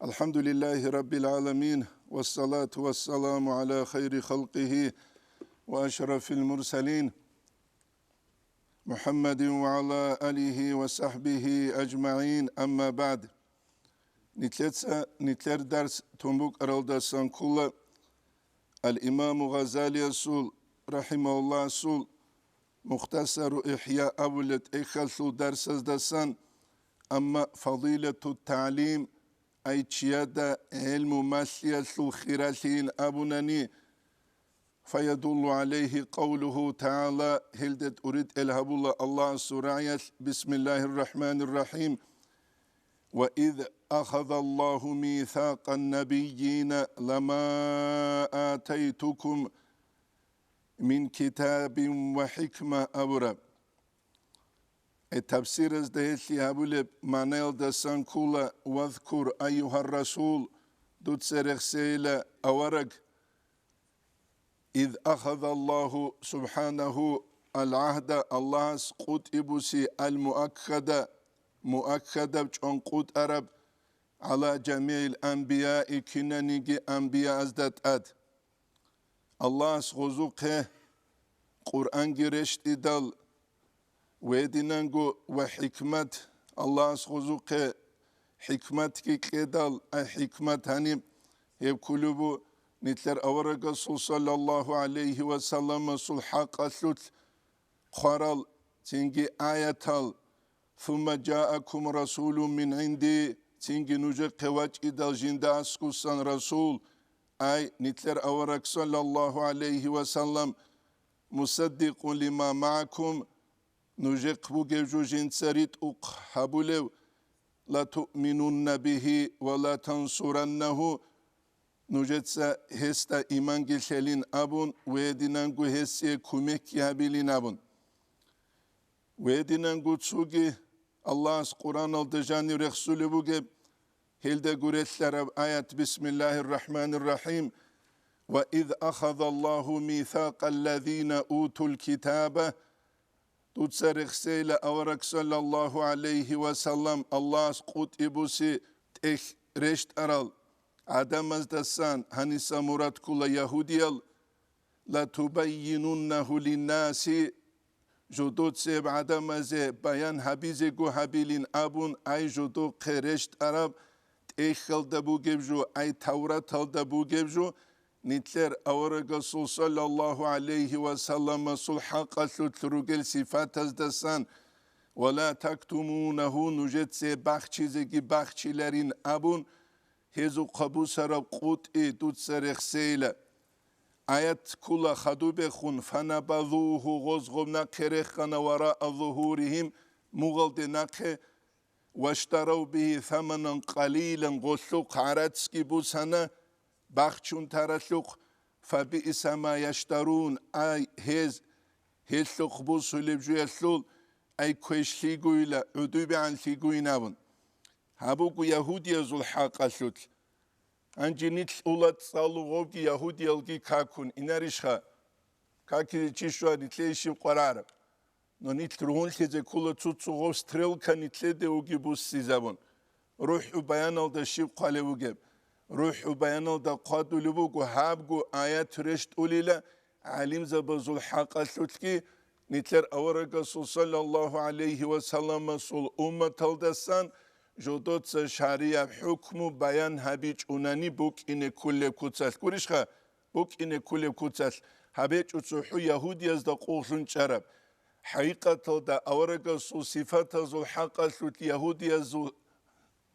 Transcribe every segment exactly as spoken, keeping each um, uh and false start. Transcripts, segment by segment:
الحمد لله رب العالمين، والصلاة والسلام على خير خلقه وأشرف المرسلين محمد وعلى آله وصحبه أجمعين، أما بعد. Нилъеца нилъер дарс тун букӀаралдасан ккола Ал-Имаму Гъазалиясул, рахимагьуллагьасул, Мухтасару ИхӀя абулеб тӀехьалъул дарсаздасан, амма фадилату тагӀлим, ай чияда гӀелму малъиялъул хиралъийин абунани, фаядуллу гӀалайгьи къавлугьу тагӀала, гьелде тӀуритӀел гьабула Аллагьасул рагӀиялъ: «Бисмиллагьир рахӀманир рахӀим. Ва из ахазаллагьу мисакъан набиййина лама атайтукум мин китабин ва хӀикма», абураб. Э, тафсиразда гьелъие гьабулеб магӀнаялдасан ккола: «Вазкур, айюгьар расул, дуца рехсейила авараг, из ахазаллагьу субхӀанагьу алгӀагьда, Аллагьас къутӀи буси, ал-муаккада, муаккадаб, чӀван къутӀараб, гӀала жамигӀил анбияи, кинаниги анбияазда тӀад». Аллагьас гъозухъе Къуръанги рещтӀидал, гьединанго ва хӀикмат, Аллагьас гъозухъе хӀикматги кьедал, ай хӀикмат гьаниб гьеб кколеб бу нилъер аварагасул саллаллагьу гӀалайгьи ва салламасул хӀакъалъулъ хъварал, цинги аятал: «Сумма жаакум расулун мин гӀинди», цинги нужехъе вачӀидал жинда аскусан расул, ай нилъер авараг саллаллагьу гӀалайгьи ва саллам, «мусаддикъун лима магӀакум», нужехъ бугев жо жинца ритӀухъ гьабулев, «латуъминунна бигьи ва латансураннагьу», нужеца гьесда иманги лъелин абун, гьединанго гьесие кумекги гьабилин абун. Гьединанго цоги Аллагьас Къуръаналда жанив рехсулеб бугеб, гьелда гурелъараб аят: «Бисмиллагьир рахӀманир рахӀим. Ва из ахазаллагьу мисакъаллазина утул китаба», дуца рехсейила авараг саллаллагьу гӀалайгьи ва саллам, Аллагьас къутӀи буси тӀехь рещтӀарал гӀадамаздасан, гьаниса мурад ккола ягьудиял, «латубаййинуннагьу линнаси», жодоцеб гӀадамазе баян гьабизего гьабилин абун, ай жодохъе рещтӀараб тӀехьалда бугеб жо, ай Тавраталда бугеб жо, нилъер аварагасул саллаллагьу гӀалайгьи ва салламасул хӀакъалъулъ ругел сифатаздасан, «ва ла тактумунагьу», нужеце бахчизеги бахчиларин абун, гьезухъа бусараб къутӀи дуца рехсейила. Аят ккола хадубехун: «Фанабазугьу», гъоз гъоб нахъе рехана, «вараа зугьуригьим», мугъалде нахъе, «ваштарав бигьи саманан къалилан», гъолъухъ гӀарацги бусана, бахчун таралъухъ, «фабиъса ма яштарун», ай, гьез, гьелъухъ бусулеб жуялъул, ай, квешлъигойила, гӀудубегӀанлъигойин абун. Гьаб буго ягьудиязул хӀакъалъулъ. Гьанже нилъ ула цӀалугъовги ягьудиялги какун инарищха? Какизе чи щван, нилъее щиб къварараб? Но нилъ ругьунлъизе ккола цо-цо гъов стрелка нилъеде вуги буссизабун. РухӀу баяналда щиб хъвалев вугеб? РухӀу баяналда хъвадулеб буго гьабго аят рещтӀулила гӀалимзабазул хӀакъалъулъги, нилъер аварагасул саллаллагьу гӀалайгьи ва салламасул умматалдасан жодоца шаригӀаб хӀукму баян гьабичӀунани букӀине кколеб куцалъ. Гурищха? БукӀине кколеб куцалъ, гьаб гьечӀо цохӀо ягьудиязда къуллъун чӀараб. ХӀакъикъаталда аварагасул сифатазул хӀакъалъулъ ягьудиязул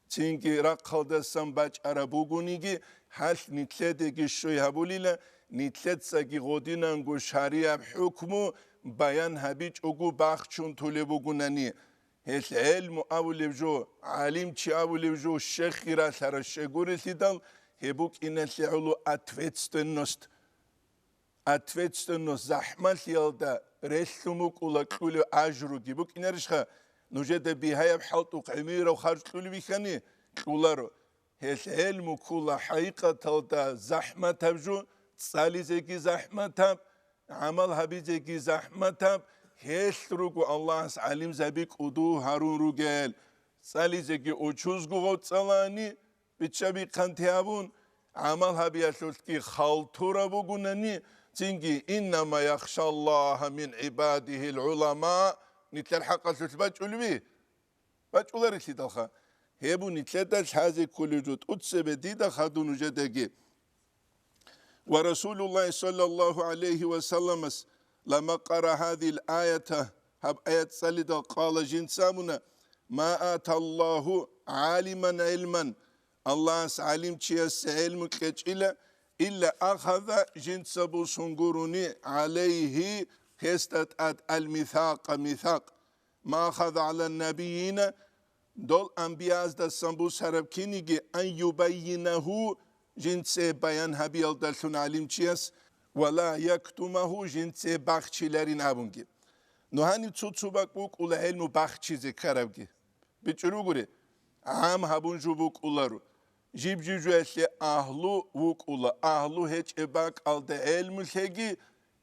цинги рахъалдасан бачӀараб бугониги, гьалъ нилъедеги щой гьабулила, нилъецаги гъодинанго шаригӀаб хӀукму баян гьабичӀого бахчун толеб бугунани. Гьелъ гӀелму абулеб жо, гӀалимчи абулеб жо, щехги ралъарав щегурелъидал, гьеб букӀиналъе гӀоло ответственность. Ответственность, захӀмалъиялда релълъун букӀула кьулев ажруги букӀинарищха? Нужеда бигьаяб хӀалтӀухъ гӀемерав харж кьулеб бихьани, кьуларо. Гьелъ гӀелму ккула хӀакъикъаталда захӀматаб жо, цӀализеги захӀматаб, гӀамал гьабизеги захӀматаб, гьелъ руго Аллагьас гӀалимзаби кӀуду гьарун ругел. ЦӀализеги учузго гъов цӀалани, бичча-бихъанте абун, гӀамал гьабиялъулъги халтураб бугунани, цинги, «Иннама яхшаллагьа мин гӀибадигьил гӀулама», нилъер хӀакъалъулъ бачӀулеби? БачӀуларелъидалха. Гьеб нилъеда лъазе кколеб жо тӀоцебе дида хадуб нужедаги. Ва Расулуллагьи саллаллагьу гӀалайгьи ва салламас, ламма къара гьадил аята, гьаб аят цӀалидал къала жинца абуна: «Ма аталлагьу гӀалиман гӀилман», Аллагьас гӀалимчиясе гӀелму кьечӀила, илла ахаза, жинца бусун гурони, гӀалайгьи, гьесда тӀад, ал-мисакъа, мисакъ. Ма ахаза гӀалан набийина, дол анбияздасан бусараб киниги, ан юбаййинагьу, жинце баян гьабиялдалъун гӀалимчияс, ва ла яктумагьу, жинце бахчиларин абунги. Ну гьаниб цо-цо бакӀ букӀула гӀелму бахчизе ккарабги. БичӀчӀулеб бугури, гӀам гьабун жо букӀуларо. Жиб-жиб жоялъе агьлу вукӀула, агьлу гьечӀеб бакӀалда гӀелму лъеги,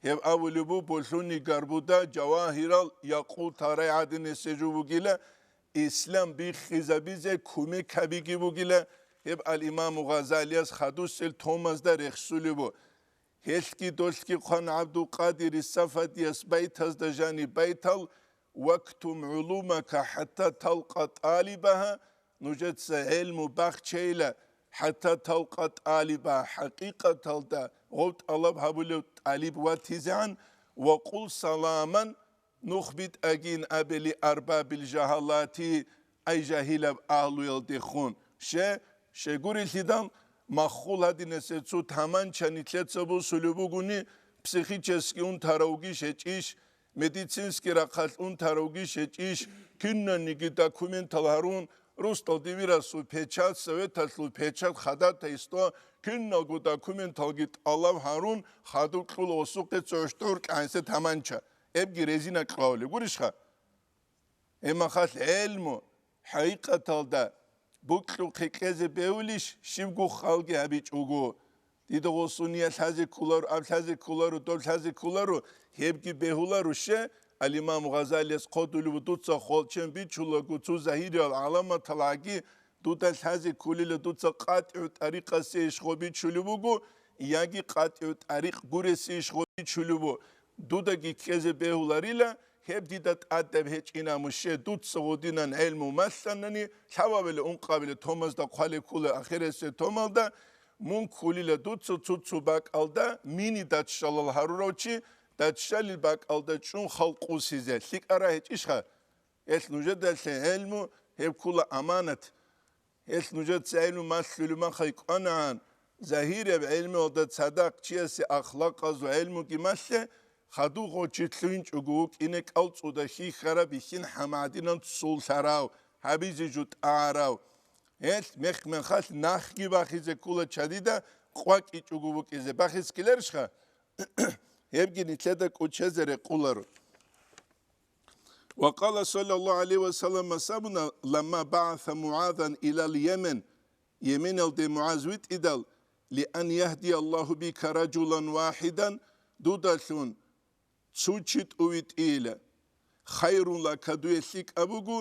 гьеб абулеб буго, болъуни гарбуда жавагьирал якъутал рай гӀадин эсе жо бугила, ислам биххизабизе кумек гьабиги бугила, гьеб ал-Имаму Гъазалияс хадусел томазда рехсулеб буго. Гьелъги долъги хъван ГӀабдулкъадир Сафадияс байтазда жаниб байтал: «Вактум гӀулумака хӀатта талкъа тӀалибагьа», нужеца гӀелму бахчейила, «хӀатта талкъа тӀалиба», хӀакъикъаталда гъов тӀалаб гьабулев тӀалиб ватизегӀан, «ва къул саламан», нух битӀагин абели, «арбабил жагьалати», ай жагьилаб агьлуялдехун. Ще, щегурелъидал, маххул гьадинасецу таманча нилъеца бусулеб бугони, психически унтаравги щечӀищ, медицинский рахъалъ унтаравги щечӀищ, кинаниги документал гьарун, русдал дивирасул печать, советалъул печать, хадатайство, киналго документалги тӀалаб гьарун, хадуб кьула осухъе цо гӀущтӀур кӀансе таманча, эбги резина кьвавли гурищха? Гьеб махалъ гӀелму, хӀакъикъаталда, букьухъе кьезе бегьулищ, щибго халги гьабичӀого? Дида гъосул ният лъазе кколаро, аб лъазе кколаро, доб лъазе кколаро, гьебги бегьуларо. Ще, ал-Имам Гъазалияс хъодулев дуца хвалчен бичулаго цо загьириял гӀаламатал гӀаги, дуда лъазе кколила дуца къатӀигӀу тӀарикъасе иш гъо бичулеб буго, яги къатӀигӀу тӀарикъ гуресе иш гъо бичулеб буго. Дудаги ккезе бегьуларила, гьеб дида тӀадаб гьечӀина муще, дуца гъодинан гӀелму малъанани, лъабабиле ункъабиле томазда хъвалеб ккола ахиресеб томалда, мун кколила дуца цо-цо бакӀалда мини даччалал гьарурав чи, даччалил бакӀалда чӀун халкъусизе, лъикӀара гьечӀищха? Гьелъ нужедалъе гӀелму гьеб ккола аманат. Гьелъ нужеца гӀелму малъулеб махай кӀванагӀан, загьирияб гӀелмуялда цадахъ чиясе ахлакъазул гӀелмуги малъе, хадув гъочи лъугьинчӀого вукӀине кӀалцӀуда хьихьараб бихьин хӀамадинан цул лъарав, гьабизе жутӀарав. Гьелъ мех-мехалъ нахги бахизе ккола чадида къвакӀичӀого вукӀизе. Бахискиларищха? Гьебги нилъеда кӀочезе рекъоларо. Ва къала саллаллагьу гӀалайгьи ва саллам, асабуна, ламма багӀаса МугӀазан илал Йемен, Йеменалде МугӀаз витӀидал, лиан яхдияллагьу бика ражулан вахӀидан, дудалъун цо чи тӀувитӀила, хайрун лака, дуе лъикӀаб буго,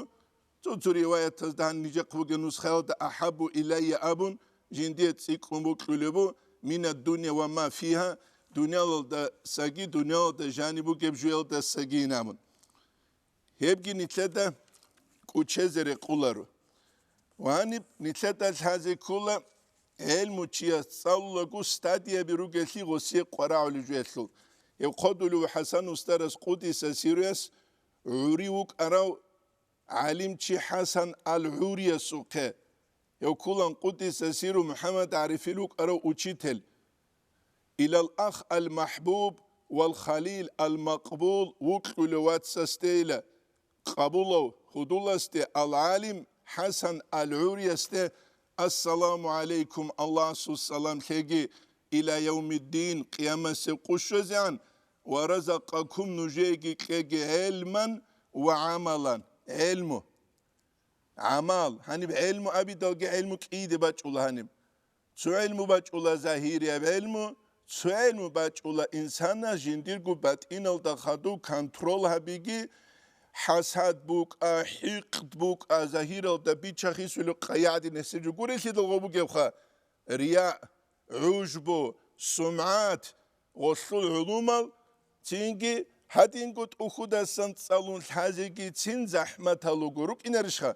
цо-цо риваятазда гьаниб нижехъ бугеб нусхаялда ахӀаббу илайя абун, жиндие цӀикӀкӀун бокьулеб бу, мина дунья ва ма фигьа, дуниялалдасаги, дуниялалда жаниб бугеб жуялдасагин абун. Гьебги нилъеда кӀочезе рекъоларо. Ва гьаниб нилъеда лъазе ккола, гӀелму чияс цӀалулаго стадияби ругелъи гъосие къварагӀулеб жуялъул. Гьеб хъодулев ХӀасан устарас къудиса сируяс гӀури вукӀарав гӀалимчи ХӀасан ал-ГӀуриясухъе, гьев кколан къудиса сиру МухӀаммад ГӀарифил вукӀарав учитель. Илал ах ал-махӀбуб вал халил ал-макъбул, вукьулев вацасдейила, къабулав гьудуласде, ал-гӀалим ХӀасан ал-ГӀуриясде, ассаламу гӀалайкум, Аллагьасул салам лъеги, иля явмиддин, къиямасеб къо щвезегӀан, ва разакъакум, нужееги кьеги гӀелман ва гӀамалан. ГӀелму, гӀамал. Гьаниб гӀелму абидалги гӀелму кӀийде бачӀула гьаниб. Цо гӀелму бачӀула загьирияб гӀелму, цо гӀелму бачӀула инсанас жиндирго батӀиналда хадуб контрол гьабиги, ХӀасад букӀа, хӀикъд букӀа, загьиралда бичахисулеб къайгӀадин гьесие жо гурелъидал гъо бугебха, рияъ, гӀужбу, сумгӀат, гъолъул гӀулумал, цинги гьадинго тӀухьудасан цӀалун лъазеги цин захӀматал руго рукӀинарищха?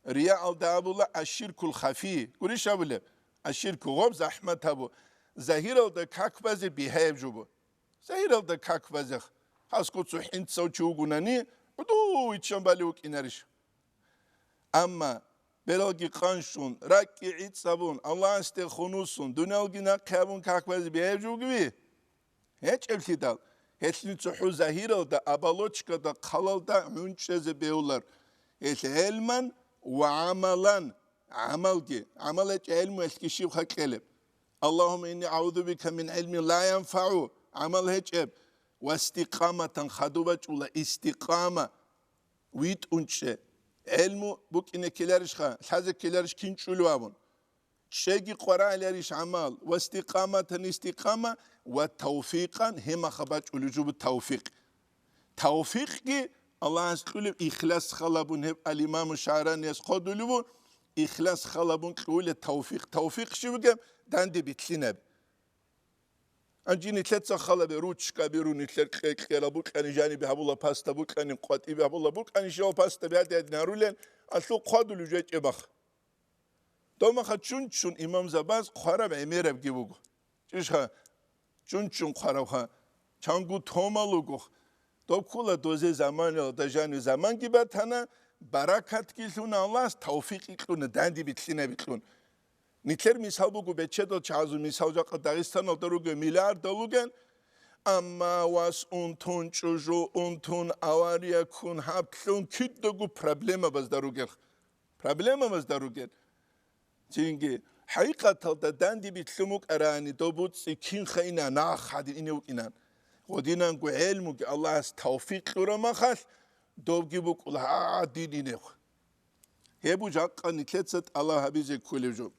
Рияалда абула аширкул хафи, гурищ абулеб? Аширку гъоб захӀмат гьабу, загьиралда как базе бигьаяб жо бу. Загьиралда как базех, хасго цо хӀинцав чи вугунани, гӀуду виччан балев вукӀинарищ? Амма бералги къанщун, ракӀги гӀицӀабун, Аллагьасде хунусун, дуниялги нахъе гьабун как базе бигьаяб жо бугеви? ГьечӀеблъидал, гьелъин цохӀо загьиралда, оболочкада, хъалалда гӀунчӀезе бегьулар, гьелъ гӀелман ва гӀамалан. ГӀамалги, гӀамал гьечӀеб гӀелмуялъги щибха кьелеб? Аллагьумма инни агӀузу бика мин гӀилмин ла янфагӀу, гӀамал гьечӀеб, ва истикъаматан, хадуб бачӀула истикъама, витӀун чӀе. ГӀелму букӀине ккеларищха, лъазе ккеларищ кин чӀулев абун? ЧӀеги къварагӀиларищ гӀамал, ва истикъаматан, истикъама, ва тавфикъан, гьемаха бачӀулев жубу тавфикъ. Тавфикъги Аллагьас кьулев ихлас халабун, гьеб ал-Имаму ШагӀранияс хъодулев ву, ихлас халабун кьуле тавфикъ. Тавфикъ щиб бугеб? Данде битлъинаб. Анжи нилъеца халабе ручкаби ру, нилъер кье-, кьерал букьани жанибе гьабула паста, букьани къватӀибе гьабула, букьани щивал паста бядядин гьарулел, алъул хъвадулев жечӀебах. Домаха чун-чун имамзабаз хъвараб гӀемерабги буго. Чишха, чун-чун хъварабха, чангу томал ругох. Доб ккола дозе заманалда жанив заманги батана, баракатги лъуна Аллагьас, тавфикъги кьуна, данде битлъинаби кьун. Нилъер мисал буго, бечедал чагӀазул мисал, жакъа Дагъистаналда ругел миллиардал ругел, амма вас унтун, чӀужу унтун, авария ккун, гьаб лъун, кидаго проблемабазда ругел. Проблемабазда ругел. Цинги, хӀакъикъаталда данде битлъун букӀарани, доб буцӀцӀи кинха ина, нах гьадин ине вукӀинан. Гъодинанго гӀелмуги Аллагьас тавфикъ кьураб махалъ, добги букӀула гьадин инехъ. Гьеб жакъа нилъеца тӀалаб гьабизе кколев жо.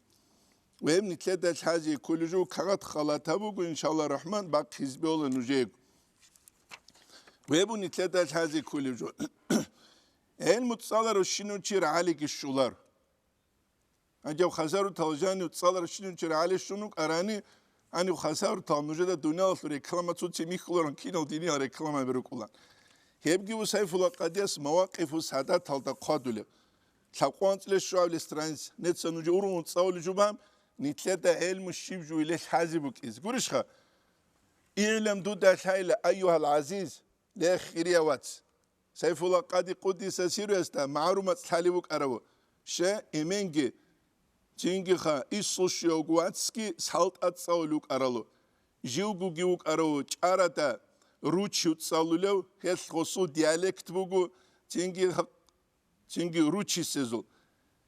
Гьеб нилъеда лъазе кколев жо, кагъат халат гьабуго, иншалла рахман, бахъизе бегьула нужеего. Гьеб нилъеда лъазе кколев жо. ГӀелму цӀаларав щинав чи рагӀалиги щолар. Гьанжев хасарутал жанив цӀаларав щинав чи рагӀали щун вукӀарани, гьанив хасарутал нужеда дуниялалъул реклама цоци михьуларан кинал диниял рекламаби рукӀулан. Гьебги ву Сайфула Къадияс Мавакъифу Садаталда хъвадулеб. Лъабкъоялда анцӀила щуабилеб страница, неца нуж ургъун цӀалулеб жубан, нилъеда гӀелму щиб жугьилелъ хӀази букӀизе. Гурищха? Игьлам дуда лъайла, айюгьал гӀазиз, ле хирияв вац. Сайфулла Къади Къудиса сируясда магӀарумац лъалев вукӀарав, ще, эменги, цинги ха, ислъущиявго вацги салтӀа цӀалулев вукӀаралу, живгоги вукӀарав чӀарада ручив цӀалулев, гьелъ гъосул диалект буго, цинги ха-, цинги ручисезул.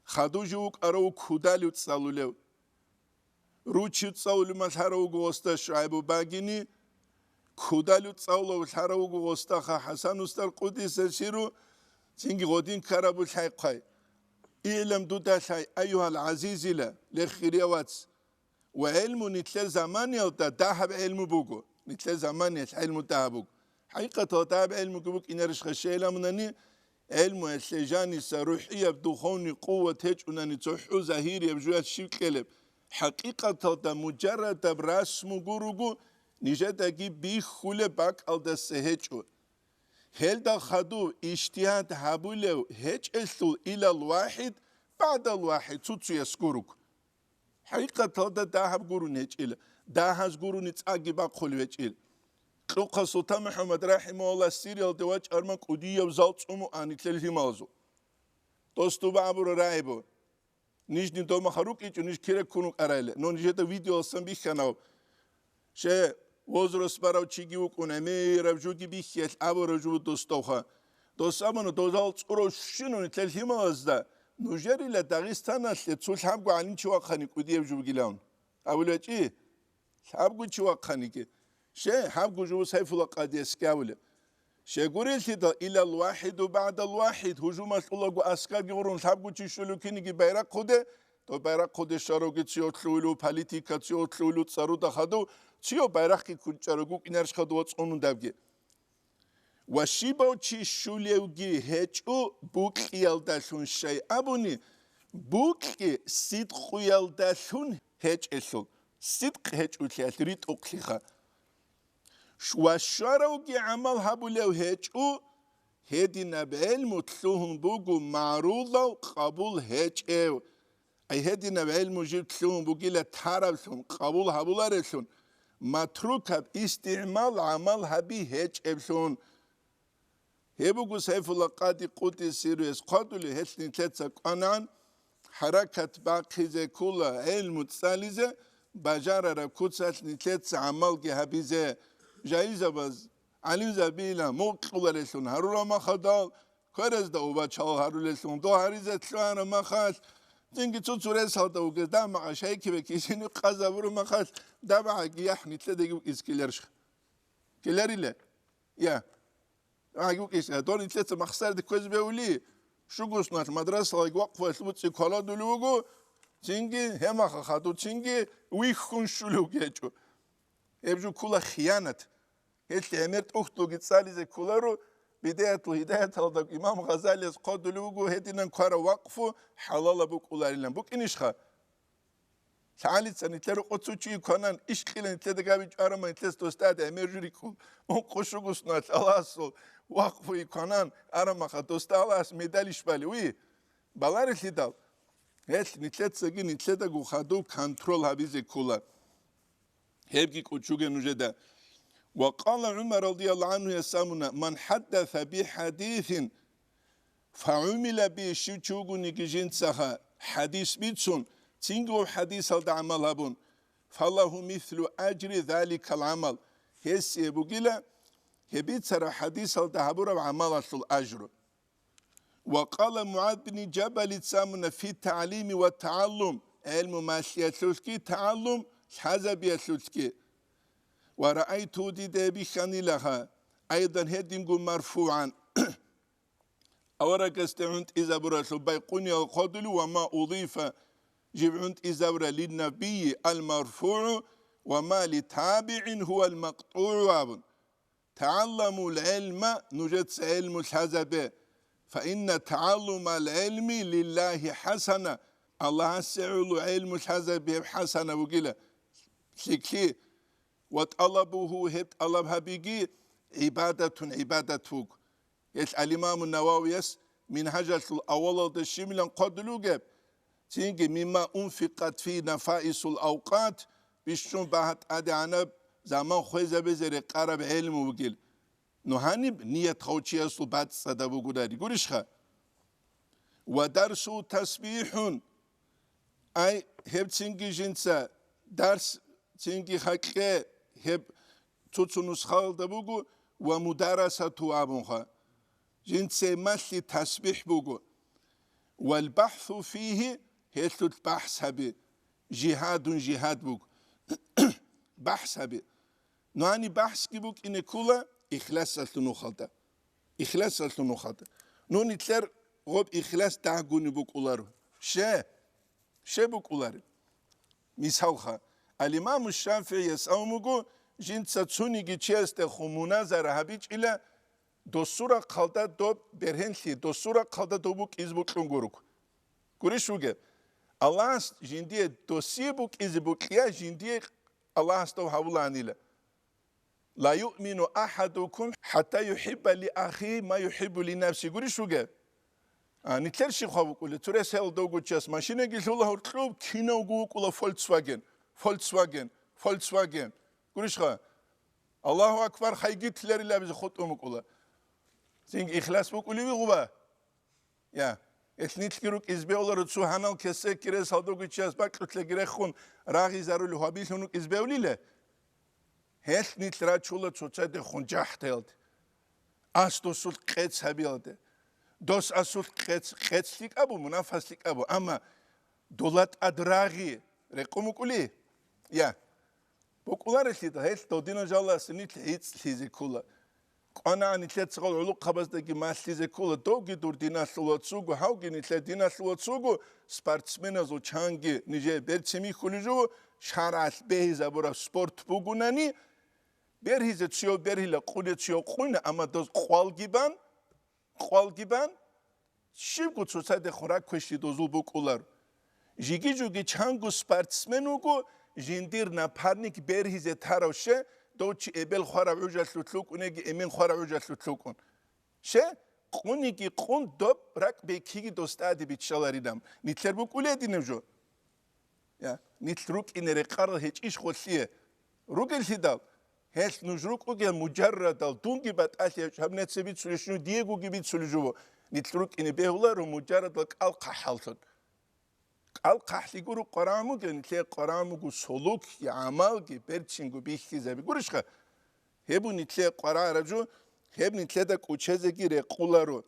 Хадув жив вукӀарав кудалив цӀалулев. Ручив цӀалулев малъарав вуго гъосда ШугӀайбу Багини, кудалив цӀалулев лъарав вуго гъосдаха ХӀасан устар Къудиса сиру, цинги гъодин ккарабу лъайхъай. Игьлам дуда лъай, айюгьал гӀазизила, ле хирияв вац. Ва гӀелму нилъер заманиялда дагьаб гӀелму буго. Нилъер заманиялъ гӀелму дагьаб буго. ХӀакъикъаталда дагьаб гӀелмуги букӀинарищха щайила мунани, гӀелмуялъе жаниса рухӀияб духовный къуват гьечӀунани цохӀо загьирияб жуялъ щиб кьелеб? ХӀакъикъаталда муджаррадаб расму гуруго, нижедаги бихьулеб бакӀалдаса гьечӀо. Гьелда хадув ижтигьад гьабулев гьечӀелъул илал вахӀид, багӀдал вахӀид цуцуяс гуруг. ХӀакъикъаталда дагьаб гурони гьечӀила, дагьаз гурони цӀаги бахъулев гьечӀила. Кьухъа Султан МухӀаммад рахӀимагьуллагь Сириялде вачӀарма кӀудияв зал цӀумуан нилъер лъималазул. Дос дуба абура рагӀибу. Нижни домаха рукӀичӀо, ниж кира ккун вукӀарайла. Но нижеда видеоялсан бихьанав. Ще возраст барав чиги вукӀун, гӀемераб жуги бихьиялъ абураб жугьу дос довха. Дос абуна, дозал цӀурав щинав нилъер лъималазда, нужерила Дагъистаналъе цо лъабго гӀалимчи вахъани кӀудияб жо бугилан. Абулев гьечӀи, лъабго чи вахъаниги. Ще, лъабго жо Сайфула Къадиясги абулеб. Щегурелъидал илал вахӀиду багӀдал вахӀид, гьужумалъулаго аскарги гъурун лъабго чи щулев киниги байрахъуде, то байрахъуде щаравги циёлъулев, политика циёлъулев, цӀаруда хадув, циё байрахъги кунчӀарав гукӀинарищха дова цӀунудабги. Ва щибав чи щулевги гьечӀо букьиялдалъун щай абуни, букьи сидкъуялдалъун гьечӀелъул, сидкъ гьечӀолъиялъ ритӀухълъиха. Ва щваравги гӀамал гьабулев гьечӀо, гьединаб гӀелму лъугьун буго магӀрудав къабул гьечӀев. Ай гьединаб гӀелму жив лъугьун бугила тараблъун, къабул гьабулареблъун, матрукаб истигӀмал гӀамал гьаби гьечӀеблъун. Гьеб буго Сайфулла Къади Къуддиса сирругьу хъвадулев, гьелъ нилъеца кӀванан, хӀаракат бахъизе ккола гӀелму цӀализе, бажарараб куцалъ нилъеца гӀамалги гьабизе. Жагьилзабаз, гӀалимзабила мукъуларелъун гьарураб махадал, кверазда убачал гьарулелъун дол гьаризе лъугьараб махалъ, цинги цо-цо ресалда вугез дагьаб-магъа шайкибе кисине къазабураб махалъ, дагьаб-магъаги яхӀ нилъедаги букӀизе ккеларищха? Ккеларила? Я. Гьагьукьиса, дор нилъеца махсарде кквезе бегьули, щуго сунат мадрасалги вакъфалъ буцӀи кколадулев вуго, цинги гьемаха хадур, цинги вихьун щулев гьечӀо. Гьеб жо ккола хиянат. Гьелъ гӀемер тӀухьдулги цӀализе кколаро, Бидаятул гьидаяталда имам Гъазалияс хъвадулев вуго гьединан ккарав вакъфу хӀалалаб букӀуларилан. БукӀинищха? ЛъагӀалица нилъер рукъоцо чи кванан, иш кьила нилъеда габичӀо, арама нилъес досда гӀемер жо рикӀкӀун, ункъо-щуго сунат Аллагьасул вакъфу кванан, арамаха досда Аллагьас медалищ балев? Баларелъидал, гьелъ нилъецаги нилъедаго хадуб контрол гьабизе ккола. Гьебги кӀочуге нужеда. Ва къала ГӀумар радияллагьу гӀангьу ясамуна: «Ман хӀаддаса бихӀадисин фагӀумила бигьи», щив чи вугониги жинцаха хӀадис бицун, цинги гьеб хӀадисалда гӀамал гьабун, «фалагьу мислу ажри заликал гӀамал», гьесие бугила гьеб бицараб хӀадисалда гьабураб гӀамалалъул ажру. Ва къала МугӀаз бин Жабалица муна фи тагӀлими ва тагӀаллум, гӀелму малъиялъулъги тагӀаллум лъазабиялъулъги. Ва раайту, дида бихьанилагьа, айдан гьединго марфугӀан. Аварагасде гӀунтӀизабуралъул Байкъуниял хъодулев ва ма удифа, жиб гӀунтӀизабура линнабийи ал-марфугӀу ва ма литабигӀин гьуал макътугӀу абун. «ТагӀалламул гӀилма», нужеца гӀилму лъазабе, «фа инна тагӀаллумал гӀилми лиллагьи хӀасана», Аллагьасе гӀоло гӀилму лъазаби гьеб хӀасана бугила, лъикӀлъи, «ва тӀалабугьу», гьеб тӀалаб гьабиги, «гӀибадатун», гӀибадат буго. Гьелъ ал-Имаму Нававияс Мингьажалъул аввалалда щибилан хъвадулев вугеб, цинги «мимма унфикъат фи нафаисул авкъат», бищун багьа тӀадегӀанаб заман хвезабизе рекъараб гӀелму вугил. Ну гьаниб ният гьав чиясул бацӀцӀадаб бугунари, гурищха? «Ва дарсу тасбихӀун», ай, гьеб цинги жинца дарс, цинги хакъе, гьеб цо-цо нусхаялда буго, «ва мударасату» абунха. Жинцей малъи тасбихӀ буго. «Вал бахӀсу фигьи», гьелъулъ бахӀс гьаби, «жигьадун», жигьад буго. БахӀс гьаби. Нугьани бахӀсги букӀине ккола ихласалъул нухалда. Ихласалъул нухалда. Ну нилъер гъоб ихлас дагьгуни букӀуларо. Ще? Ще букӀулареб? Мисалха, ал-Имаму ШафигӀияс абун буго, жинца цониги чиясдехун муназара гьабичӀила, досул рахъалда доб бергьенлъи, досул рахъалда доб букӀизе бокьун гуруго. Гурищ вугеб? Аллагьас жиндие досие букӀизе бокьия, жиндие Аллагьас дов гьавулаанила. «Ла юъмину ахӀадукум хӀатта юхӀибба ли ахихи ма юхӀиббу ли нафсихи», гурищ вугеб? А, нилъер щиб хъван букӀулеб, цо рес гьелда вугев чияс машинаги лъула гьоркьоб, кинавго вукӀула Volkswagen, Volkswagen, Volkswagen. Гурищха? Аллагьу акбар, хайги тиларилабизе хутӀун букӀула. Цинги ихлас букӀулев гъуба? Я, гьелъ нилъги рукӀизе бегьуларо, цо гьанал кесекги рес гьалдогичияс бакьулъеги рехун рагъизарули гьабилъун рукӀизе бегьулила? Гьелъ нилъ рачула цоцадехун жахӀдалде. Ас досулъ къец гьабиялде. Дос асулъ къец, къец лъикӀабу, мунафас лъикӀабу, амма дола тӀад рагъи рекъон букӀули? Я. БукӀуларелъидал, гьелъ додинал жаласе нилъ гӀицӀлъизе ккола. КъванагӀан нилъер цӀакъал гӀулухъабаздаги малъизе ккола, довги дур диналъул вацуго, гьавги нилъер диналъул вацуго, спортсменазул чанги нижее берцин бихьулеб жо, шаргӀалъ бегьизабураб спорт бугунани, Бергьизе цуяв бергьила, къуне цуяв къуна, амма доз къвалги бан, къвалги бан, щибго цоцадехун ракквешлъи дозул букӀулар. Жиги-жуги чанго спортсмен вуго, жиндир напарник бергьизе тарав ще, дов чи эбел хварав гӀужалъулъ вукӀунеги, эмен хварав гӀужалъулъ вукӀун. Ще, къуниги къун доб ракӀ бекиги дос тӀаде биччаларилан. Нилъер букӀулей динев жо? Я, нилъ рукӀине рекъарал гьечӀищ гъолъие? Ругеллъидал, гьелъ нуж рукӀугел мужаррадал дунги батӀалъи гьечӀо, гьаб нецер бицулищ нуж диегоги бицулищ жо. Нилъ рукӀине бегьуларо мужаррадал кӀал хъахӀаллъун. КӀал хъахӀлъи гуро къварагӀун бугел, нилъее къварагӀун буго солукги, гӀамалги, берцинго бихьизаби. Гурищха? Гьеб нилъее къварагӀараб жо, гьеб нилъеда кӀучезеги рекъуларо.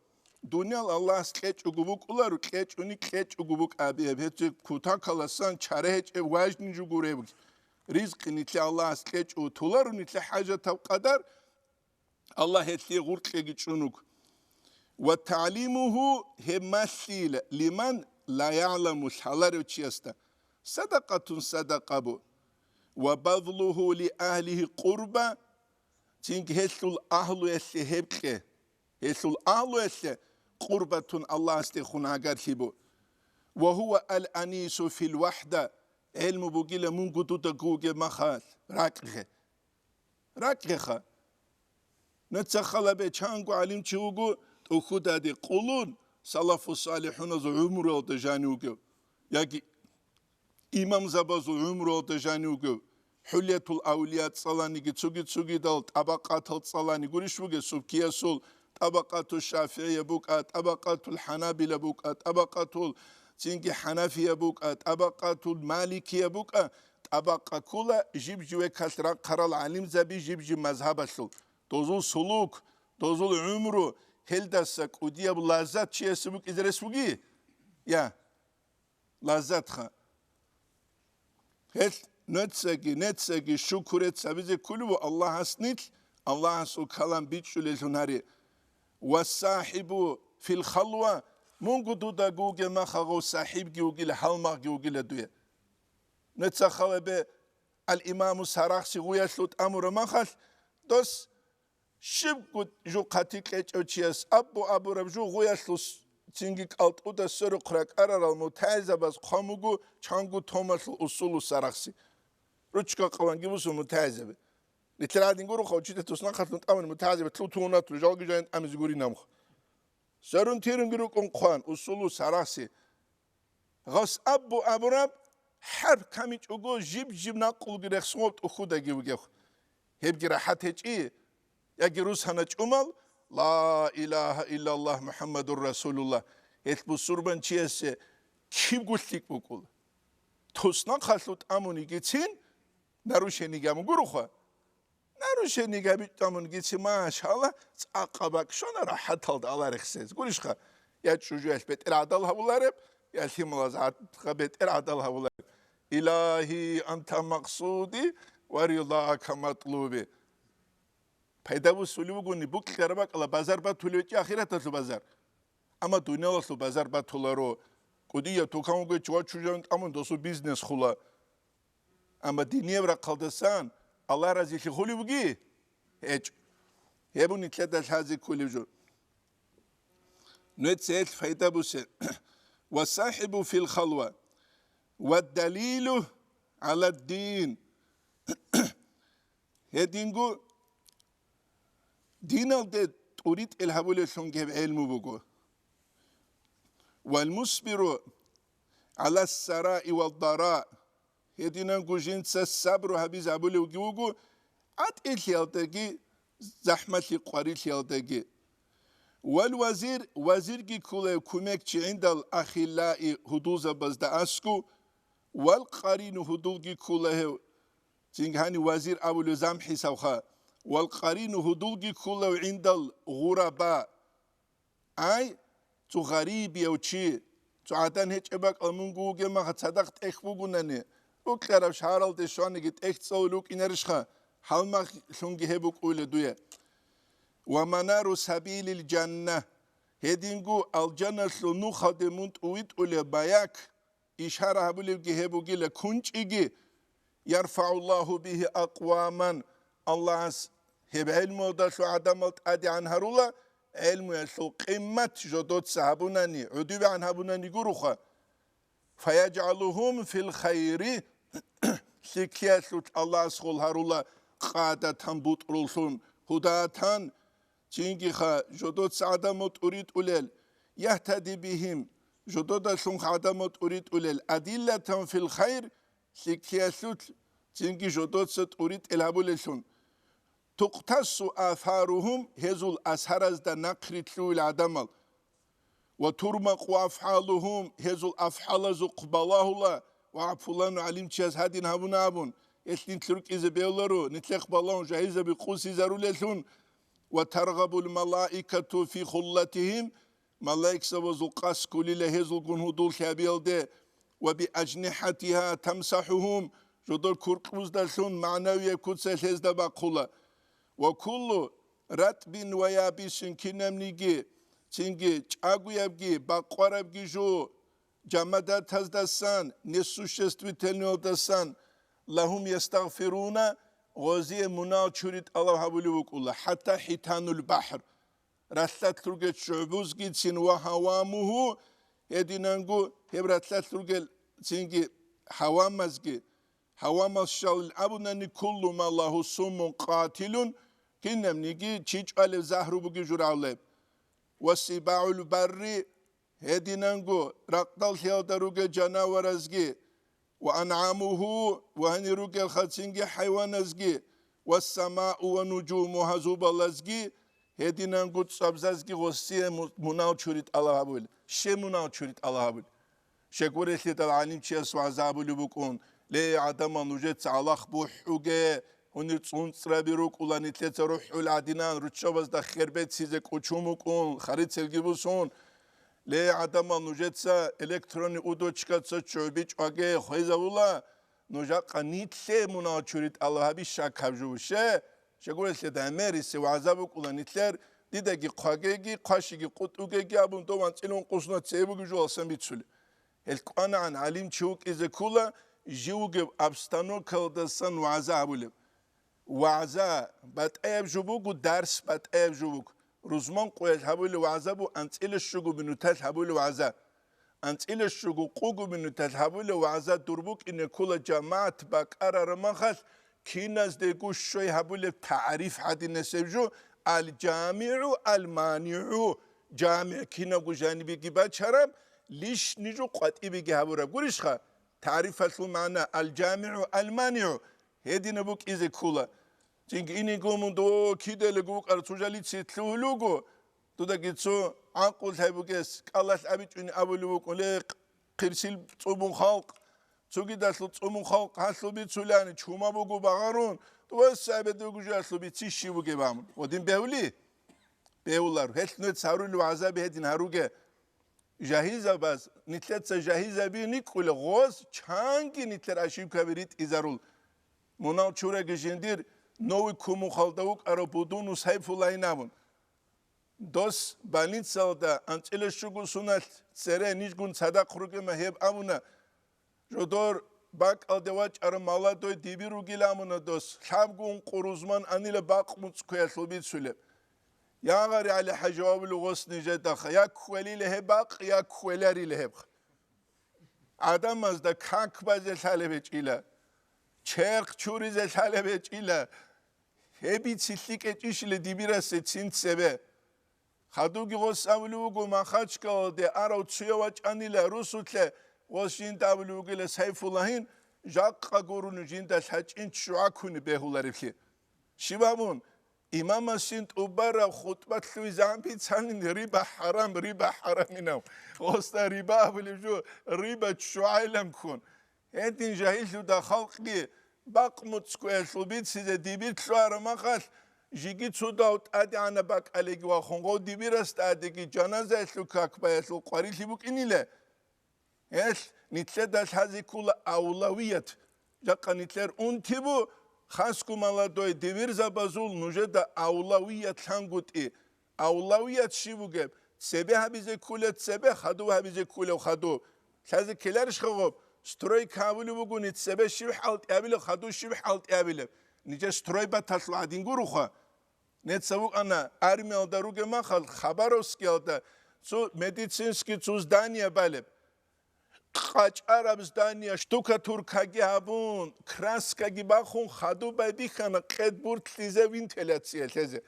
Дуниял Аллагьас кьечӀого букӀуларо, кьечӀони кьечӀого букӀаби гьеб. Гьеб кутакаласан чара гьечӀеб важни жо гуреб. Ризкъи нилъе Аллагьас кьечӀого толаро, нилъе хӀажатаб къадар, Аллагь гьелъие гъуркьеги чӀун вуго. Ва тагӀлимугьу, гьеб малъила, лиман ла ягӀламу, лъаларев чиясда, садакъатун, садакъа бу. Ва базлугьу ли агьлигьи къурба, цинги гьелъул агьлуялъе гьеб кье. Гьелъул агьлуялъе къурбатун Аллагьасдехун гӀагарлъи бу. Ва гьува ал-анису фил вахӀда, гӀелму бугила мунго дуда гугеб махалъ, ракӀгъе. РакӀгъеха. Нуца халабе чанго гӀалимчи вуго, тӀухьудаде къулун, салафу салихӀуназул гӀумруялда жанив вугев, яги имамзабазул гӀумруялда жанив вугев, ХӀулятул авлия цӀаланиги цуги-цугидал тӀабакъатал цӀалани гурищ бугеб, субкиясул тӀабакъату шафигӀия букӀа, тӀабакъатул хӀанабила букӀа, тӀабакъатул цинги хӀанафия букӀа, тӀабакъатул маликия букӀа, тӀабакъа ккола жиб-живекалъ рахъарал гӀалимзаби жиб-жиб мазгьабалъул. Дозул сулук, дозул гӀумру, гьелдаса кӀудияб лаззат чиясе букӀизе рес буги? Я, лаззатха. Гьелъ нуцаги, нецаги шукурец гьабизе кколев ву Аллагьас нилъ, Аллагьасул калам бичӀчӀулеллъун гьари. «Вассахибу фил халва», мунго дуда гугеб махагъав сахибги вугила, гьалмагъги вугила дуе. Нуца халабе ал-имаму Сарахси гъуялъул тӀамураб махалъ, дос щибго жо хъатикь гьечӀев чияс абу-абураб жо гъуялъул с-, цинги кӀалтӀуда сверухъ ракӀарарал мутагӀилзабаз хъван буго чанго томалъул усулу Сарахси. Ручка къаванги бусун мутагӀилзаби. Нилъер гӀадин гуроха, учитель туснахъалъун тӀамун мутагӀилзаби лъутун вунатун, жалги жайин тӀамизе гурин амхъ. Сверун-тирунги рукӀун хъван, усулу Сарахси. Гъас абу абураб хӀарп камичӀого жиб-жиб накълуги рехсун тӀухьудаги вугев. Гьебги рахӀат гьечӀи, яги русана чӀумал, «Ла илагьа иллаллагь МухӀаммадур Расулуллагь», гьелъ бусурбанчиясе кибго лъикӀ букӀула. Туснахъалъу тӀамунигицин, нарушениги гьабун гуроха. Нарушениги гьабичӀамунгици, машалла, цӀакъа бакӀ щвана рахӀаталда Аллагь рехсез. Гурищха, я чӀужуялъ бетӀер гӀадал гьавулареб, я лъималаз гӀадха бетӀер гӀадал гьавулареб. Илагьи, анта макъсуди ва рилака матлуби. Пайда бусулев вугони, букьараб бакӀала базар батулев чи ахираталъул базар. Амма дуниялалъул базар батуларо. КӀудияб тукан вугев чи ва чужан тӀамун досул бизнес хула. Амма динияб рахъалдасан Аллагь разилъи холев вуги? ГьечӀо. Гьеб нилъеда лъазе кколев жо. Нуца гьелъ пайда бусе. «Ва сахибу фил халва, ва далилу гӀала дин». Гьединго диналде тӀуритӀел гьабулевлъун гьеб гӀелму буго. «Вал мусбиру гӀала сараи вал дара». Гьединанго жинца сабру гьабизе абулевги вуго, гӀатӀилъиялдаги, захӀмалъи къварилъиялдаги. «Вал вазир», вазирги ккола гьев кумекчи, «гӀиндал ахиллаи», гьудулзабазда аскӀу, «вал къарину», гьудулги ккола гьев, цинги гьанив вазир абулев зам хӀисавха, «вал къарину», гьудулги ккола гьев, «гӀиндал гъураба». Ай, цо гъарибияв чи, цо гӀадан гьечӀеб бакӀал мунго вугеб маха цадахъ тӀехь бугунани, рукьараб шагьаралде щваниги тӀехь цӀалулев вукӀинарищха, гьалмагълъунги гьеб букӀуйла дуе. «Ва манару сабилил жанна», гьединго алжаналъул нухалде мун тӀувитӀулеб маяк, ишара гьабулебги гьеб бугила кунчӀиги, «ярфагӀуллагьу бигьи акъваман», Аллагьас гьеб гӀелмуялдалъун гӀадамал тӀадегӀан гьарула, гӀелмуялъул къимат жодоца гьабунани, гӀодобегӀан гьабунани гуроха. «Фаяджгьалугьум фил хайри», лъикӀлъиялъулъ Аллагьас гъол гьарула къадатан бутӀруллъун, гьудатан, цинги-ха жодоца гӀадамал тӀуритӀулел, «яхтади бигьим», жододалъун гӀадамал тӀуритӀулел, «адиллатан фил хайр», лъикӀлъиялъулъ цинги жодоца тӀуритӀел гьабулеллъун. «Тукътассу афаругьум», гьезул асаразда нахърилълъула гӀадамал. «Ва турмакъу афгӀалугьум», гьезул афгӀалазухъ балагьула, «ва пулану гӀалимчияс гьадин гьабуна», абун, гьелъ нилъ рукӀизе бегьуларо, нилъехъ балагьун жагьилзаби къусизарулеллъун. «Ва таргъабул малаикату фи хуллатигьим», малаикзабазул къасд кколила гьезулгун гьудуллъи гьабиялде, «ва би ажнихӀатигьа тамсахӀугьум», жодор куркьуздалъун магӀнавияб куцалъ гьезда бахъула. «Ва куллу ратӀбин ва ябисин», кинабниги, цинги чӀагоябги бакъварабги жо, жамадатаздасан, несуществительноялдасан, «лагьум ястагъфируна», гъозие мунагьал чури тӀалаб гьабулеб букӀула, «хӀатта хӀитанул бахӀр», ралъдалъ ругел ччугӀбузгицин, «ва гьавамугьу», гьединанго гьеб ралъдалъ ругел цинги гьавамазги, гьавамаз щалил абунани, «куллу ма лагьу суммун къатилун», кинабниги чи чӀвалеб загьру бугеб жо рагӀулеб, «ва сибагӀул барри», гьединанго ракъдаллъиялда ругел жанаваразги, «ва ангӀамугьу», ва гьанир ругелха цинги хӀайваназги, «ва самау ва нуджумугьа», зубалазги, гьединанго цӀвабзазги гъосие му-, мунагьал чури тӀалаб гьабула. Щай мунагьал чури тӀалаб гьабула? Щай гурелъидал гӀалимчияс вагӀза гьабулеб букӀун: «Ле, гӀадамал, нужеца гӀалахъ бухӀуге, гьунир цӀунцӀраби рукӀула, нилъеца рухӀул гӀадинан, руччабазда хер беццизе кӀучун букӀун, харицелги бусун. Ле, гӀадамал, нужеца электронный удочкаца ччугӀби чӀваге хвезавула, нуж жакъа нилъе мунагьал чури тӀалаб гьаби щай гьаб жо буше?» Щай гурелъидал гӀемерисеб вагӀза букӀула нилъер, дидаги хъвагеги, хъвашиги къутӀугеги абун, дов анцӀила ункъусна цебе бугеб жо алсан бицулеб. Гьел кӀванагӀан гӀалимчи вукӀизе ккола, жив вугеб обстановкаялдасан вагӀза гьабулеб. ВагӀза батӀаяб жо буго, дарс батӀаяб жо буго. Рузман къоялъ гьабулеб вагӀза буго, анцӀила щуго минуталъ гьабулеб вагӀза. АнцӀила щуго къуго минуталъ гьабулеб вагӀза дур букӀине ккола жамагӀат бакӀарараб махалъ, киназдего щвей гьабулеб тагӀриф гьадинасеб жо: «Ал-жамигӀу, ал-манигӀу». ЖамигӀ кинабго жанибеги бачараб, лишни жо къватӀибеги гьабураб гурищха? ТагӀрифалъул магӀна: «Ал-жамигӀу, ал-манигӀу». Гьединаб букӀизе ккола. Цинги инего мун дов кидаялго вукӀарав цо жалица лъугьулего, дудаги цо гӀакълу лъай бугес кӀалалъ абичӀони абулев вукӀун: «Ле, хъирсил цӀубун халкъ, цогидалъул цӀубун халкъ гьалъул бицулани, чума буго багъарун, тӀубас цебе дугужалъул бици щив бугеб?» абун. Гъодин бегьули? Бегьулар. Гьелъ нуц гьарулев гӀазаби гьедин гьаруге. Жагьилзабаз, нилъеца жагьилзаби никӀкӀула, гъоз чанги нилъер ошибкаби ритӀизарул. Мунал чураги жиндир Новый Кумухалда вукӀарав Будуну Сайфуллайин абун. Дос больницалда анцӀила щуго суналъ цере нижгун цадахъ ругема гьеб абуна. Жодор бакӀалде вачӀарав молодой дибир ругила амуна дос, лъабго ункъо рузман анила бакъ муцӀкуялъул бицулеб. Я, гъари ГӀали-хӀажи, вавлу гъос нижедаха, я кквелила гьеб бакъ, я кквеларила гьеб. ГӀадамазда как базе лъалеб гьечӀила, черх чуризе лъалеб гьечӀила, гьеб бицилъи кӀечӀищила дибирасе цин цебе. Хадуги гъос абулев вуго, Махачкалалде арав цуя вачӀанила русулъе, гъос жинда абулев вугила Сайфуллагьин, жакъа гурони жинда лъачӀин ччугӀа ккуни бегьулареблъи. Щиб абун, имамасин тӀубараб хутӀба лъугьизегӀан бицанин, риба хӀарам, риба хӀараминав. Гъосда риба абулеб жо, риба ччугӀайилан ккун. Гьедин жагьиллъуда халкъги бакъ муцӀкуялъул бицизе дибир лъугьараб махалъ, жиги цо дав тӀадегӀанаб бакӀалеги вахун гъов дибирас тӀадеги жаназаялъул как баялъул къварилъи букӀинила. Гьелъ нилъеда лъазе ккола авлавият. Жакъа нилъер унти бу, хасго молодой дибирзабазул нужеда авлавият лъангутӀи. Авлавият щиб бугеб? Цебе гьабизе ккула цебе, хадув гьабизе ккула хадув. Лъазе ккеларищха гъоб? Стройка гьабулеб бугони, цебе щиб хӀалтӀи гьабилеб, хадув щиб хӀалтӀи гьабилеб? Нижер стройбаталъул гӀадин гуроха. Нецц вукӀана армиялда ругеб махал, Хабаровскиялда цо медицинский цо здание балеб. КъачӀараб здание штукатуркаги гьабун, краскаги бахун, хадуб байбихьана къед буртлъизе вентиляция лъезе.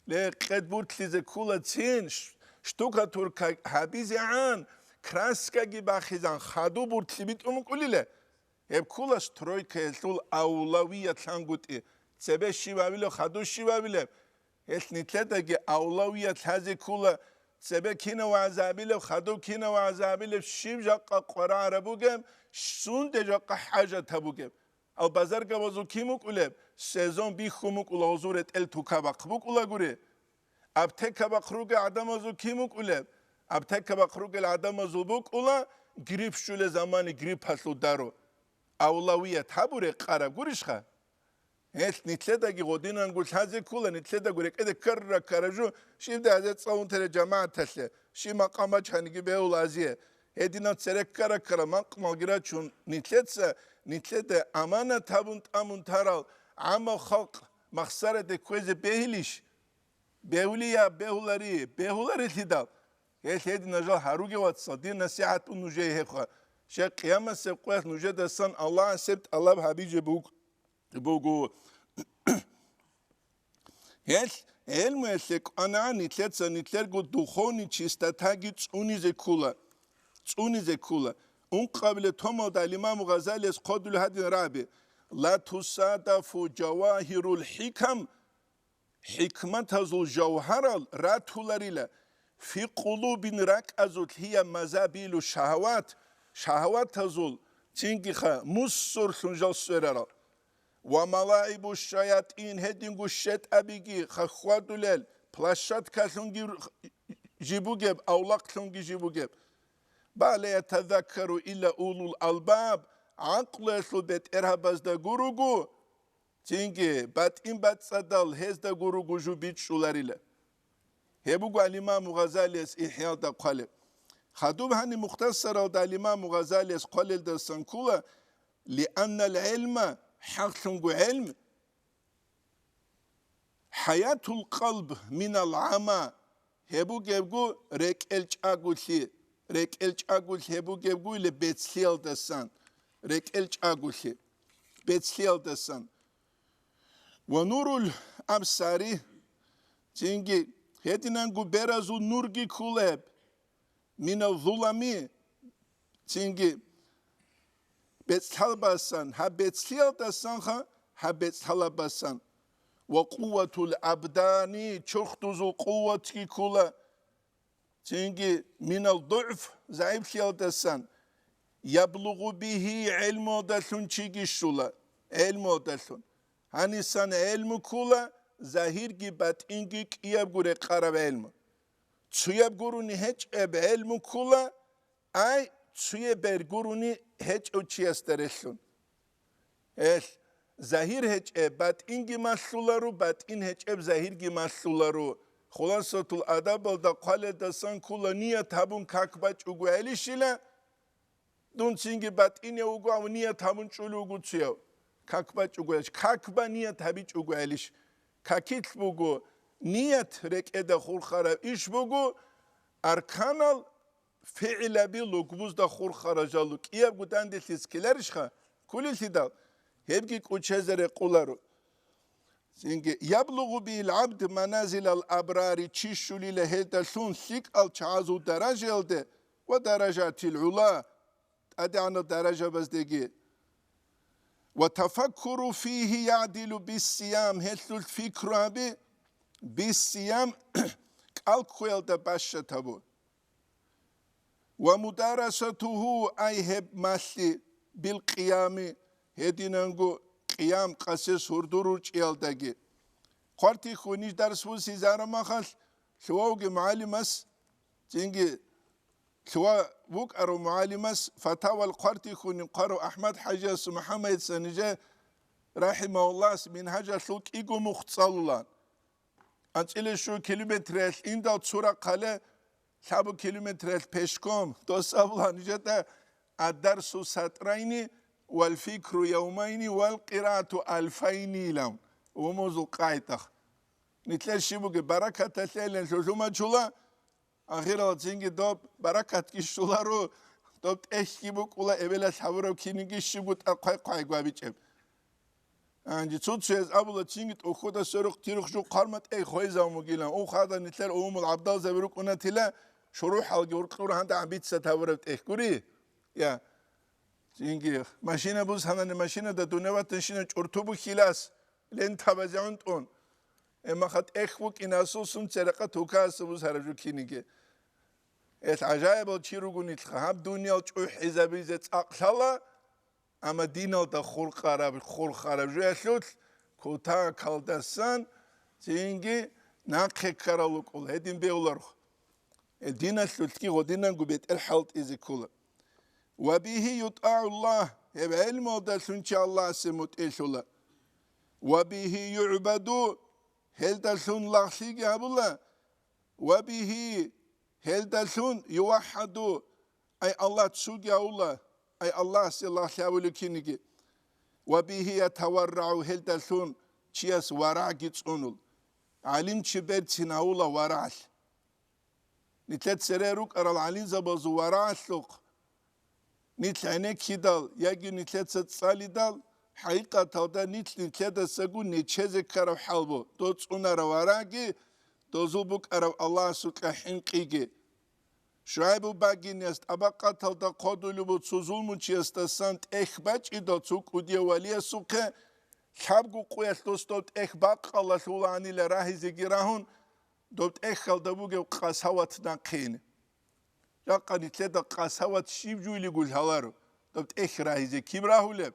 Ле, къед буртлъизе кколацин, ш-, штукатурка гьабизегӀан, краскаги бахизан, хадуб буртлъи битӀун букӀулила. Гьеб ккола стройкаялъул авлавият лъангутӀи, цебе щиб абилеб, хадуб щиб абилеб? Гьелъ нилъедаги авлавият лъазе ккола, цебе кинав вагӀза абилеб, хадуб кинав вагӀза абилеб, щиб жакъа къварагӀараб бугеб, сунде жакъа хӀажатаб бугеб. Ал базаргабазул кин букӀулеб, сезон бихьун букӀула, гьезул ретӀел тукабахъ букӀулагури. Аптекабахъ ругел гӀадамазул кин букӀулеб? Аптекабахъ ругел гӀадамазул букӀула грипп щулеб замани гриппалъул дару. Авлавият гьабу, рекъараб гурищха? Гьелъ нилъедаги гъодинанго лъазе ккола, нилъедаго рекӀеде ккара-ккара жо, щиб дагьазе цӀалун тера жамагӀаталъе, щиб макъамач гьаниги бегьула азие. Гьединал цере ккара-ккара макъ малги рачун, нилъеца, нилъеда аманат гьабун тӀамун тарал гӀаммал халкъ махсараде кквезе бегьилищ? Бегьулия, бегьулари, бегьуларелъидал. Гьелъ гьединал жал гьаруге, вацал, дир насихӀат бу нужее гьебха. Щай къиямасеб къоялъ нужедасан Аллагьас гьеб тӀалаб гьабизе буг-, буго. Гьелъ гӀелмуялъе кӀванагӀан нилъеца нилъерго духовный чистотаги цӀунизе ккула, цӀунизе ккула. Ункъабилеб томалда Имаму Гъазалияс хъодулев гьадин раби: «Ла тусадафу жавагьирул хӀикам», хӀикматазул жавгьарал ратуларила, фи къулубин, ракӀазул, гьия мазабилу шагьават, шагьаватазул, цинги-ха мусурлъун жал сверарал. Ва малаибу шаятӀин, гьединго щетӀабиги хахьвадулел площадкалъунги жиб бугеб, авлахълъунги жиб бугеб. Ва ла ятазаккару илла улул албаб, гӀакълуялъул бетӀергьабазда гуруго, цинги батӀин бацӀцӀадал гьезда гуруго жо бичӀчӀуларила. Гьеб буго Алимаму Гъазалияс ИхӀялда хъвалеб. Хадуб гьани Мухтасаралда Алимаму Гъазалияс хъвалелдасан ккола: «Лианнал гӀилма», хӀакълъунго гӀилм, «хӀаятул къалб минал гӀама», гьеб бугебго рекӀел чӀаголъи, рекӀел чӀаголъи гьеб бугебго иле бецлъиялдасан, рекӀел чӀаголъи, бецлъиялдасан. «Ва нурул абсари», цинги гьединанго беразул нурги кколеб, «минал зулами», цинги бецлъалбасан, гьаб бецлъиялдасанха, гьаб бецлъалабасан. «Ва къувватул абдани», чурхдузул къувватги ккола, цинги «минал дугӀф», загӀиплъиялдасан. «Яблугъу бигьи», гӀелмуялдалъун чиги щула, гӀелмуялдалъун. Гьанисан гӀелму ккола, загьирги батӀинги кӀиябго рекъараб гӀелму. Цуяб гурони гьечӀеб гӀелму ккола, ай, цуяб бер гурони гьечӀев чиясда релълъун. Гьелъ, загьир гьечӀеб батӀинги малъуларо, батӀин гьечӀеб загьирги малъуларо. Хуласатул адабалда хъвалелдасан ккола: ният гьабун как бачӀого гӀелищила, дун цинги батӀинав вуго, ав ният гьабун чӀулев вуго цуяв. Как бачӀого гӀелищ, как ба ният гьабичӀого гӀелищ. Какилъ буго, ният рекӀеда хурхараб иш буго, арканал, фигӀилаби лугбузда хурхарал жал кӀиябго данделъиз ккеларищха? Кколелъидал, гьебги кӀучезе рекъоларо. Цинги: «Яблугъу бигьил гӀабд маназилал абрари», чи щулила гьелдалъун лъикӀал чагӀазул даражаялде ва даражатил гӀула, тӀадегӀанал даражабаздеги. «Ва тафаккуру фигьи ягӀдилу биссиям», гьелъул фикру гьаби, биссиям, кӀал ккуялда бащад гьабу. «Ва мударасатугьу», ай гьеб малъи, «билкъиями», гьединанго къиям, къасес гьурдур ручӀиялдаги. Хъвартихьун ниж дарс бусизараб махалъ, лъугьа вугев мугӀалимас, цинги лъугьа вукӀарав мугӀалимас, фатавал хъвартихьунин хъварав АхӀмад-хӀажияс МухӀаммадица нижер, рахӀимагьуллагьас, Мингьажалъул кӀиго мухъ цӀалула. АнцӀила щуго километралъ индал цо рахъале, лъабго километралъ пешком, дос абула нижеда: «Ад-дарсу сатрайни, вал фикру явмайни вал къираату альфайни илан. Умузул къайдах. Нилъер щиб бугеб баракаталъе илан лъугьумачула, ахирал цинги доб баракатги щоларо, доб тӀехьги букӀула, эбелалъ гьабураб киниги щибго тӀа хъвай-хъвай гвабичӀеб. Гьанже цо-цояз абула, цинги тӀохьода сверухъ тирухъ жо хъварма тӀехь хвезавун бугилан. Ун хада нилъер умумул гӀабдалзаби рукӀунатила, шурухӀалги уркьур гьанда гӀабицат гьабураб тӀехь гури? Я. Цинги машина бусанани машинада дуневатанщина чӀурту бухьилас, лентабазе гӀунтӀун. Эмаха тӀехь букӀин асул сун церекъа тукаса бусараб жо киниги. Эл гӀажаибал чи ругунилха, гьаб дуниял чӀухӀизабизе цӀакълъала, амма диналда хурхараб, хурхараб жоялъулъ кутакалдасан цинги нахъе ккарал рукӀул, гьедин бегьуларх. Э, диналъулъги гъодинанго бетӀер хӀалтӀизе ккола. Ва бигьи ютӀагӀуллагь, гьеб гӀелмуялдалъун чи Аллагьасе мутӀигӀлъула. Ва бигьи югӀбаду, гьелдалъун лагълъиги гьабула. Ва бигьи, гьелдалъун ювахӀаду, ай Аллагь цуги гьавула, ай Аллагьасе лагълъи гьавулев киниги. Ва бигьи ятаваррагӀу, гьелдалъун чияс варагӀги цӀунул. ГӀалимчи берцин гьавула варагӀалъ. Нилъер цере рукӀарал гӀалимзабазул варагӀалъухъ нилъ гӀенеккидал яги нилъеца цӀалидал, хӀакъикъаталда нилъ нилъедасаго нечезе ккараб хӀал бу, дол цӀунараб варагӀги, дозул букӀараб Аллагьасукьа хӀинкъиги. ШугӀайбул багинияс тӀабакъаталда хъодулеб буго цо зулмучиясдасан тӀехь бачӀидал цо кӀудияв валиясухъе, лъабго къуялъ дос доб тӀехь бакъалалъулагьанила рагьизеги рагьун, доб тӀехьалда бугеб къасават нахъене. Жакъа нилъеда къасават щиб жуйилигу лъаларо, доб тӀехь рагьизе киб рагьулеб?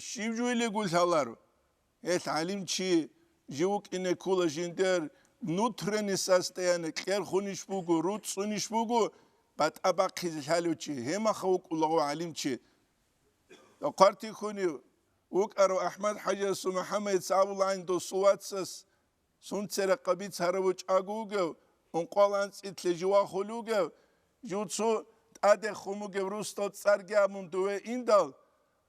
Щиб жуйилигу лъаларо? Гьелъ гӀалимчи жив вукӀине ккола жиндер внутренний состояние, кьерхунищ буго, руцӀцӀунищ буго, батӀа бахъизе лъалев чи, гьемаха вукӀулаго гӀалимчи. Хъвартихьунив вукӀарав АхӀмад-хӀажиясул МухӀаммадица абулаан досул вацас, сун церехъа бицарав вучӀаго вугев, ункъвал анцӀила жив вахулев вугев, жив цо тӀадехун вугев русдал цӀарги абун дуве индал,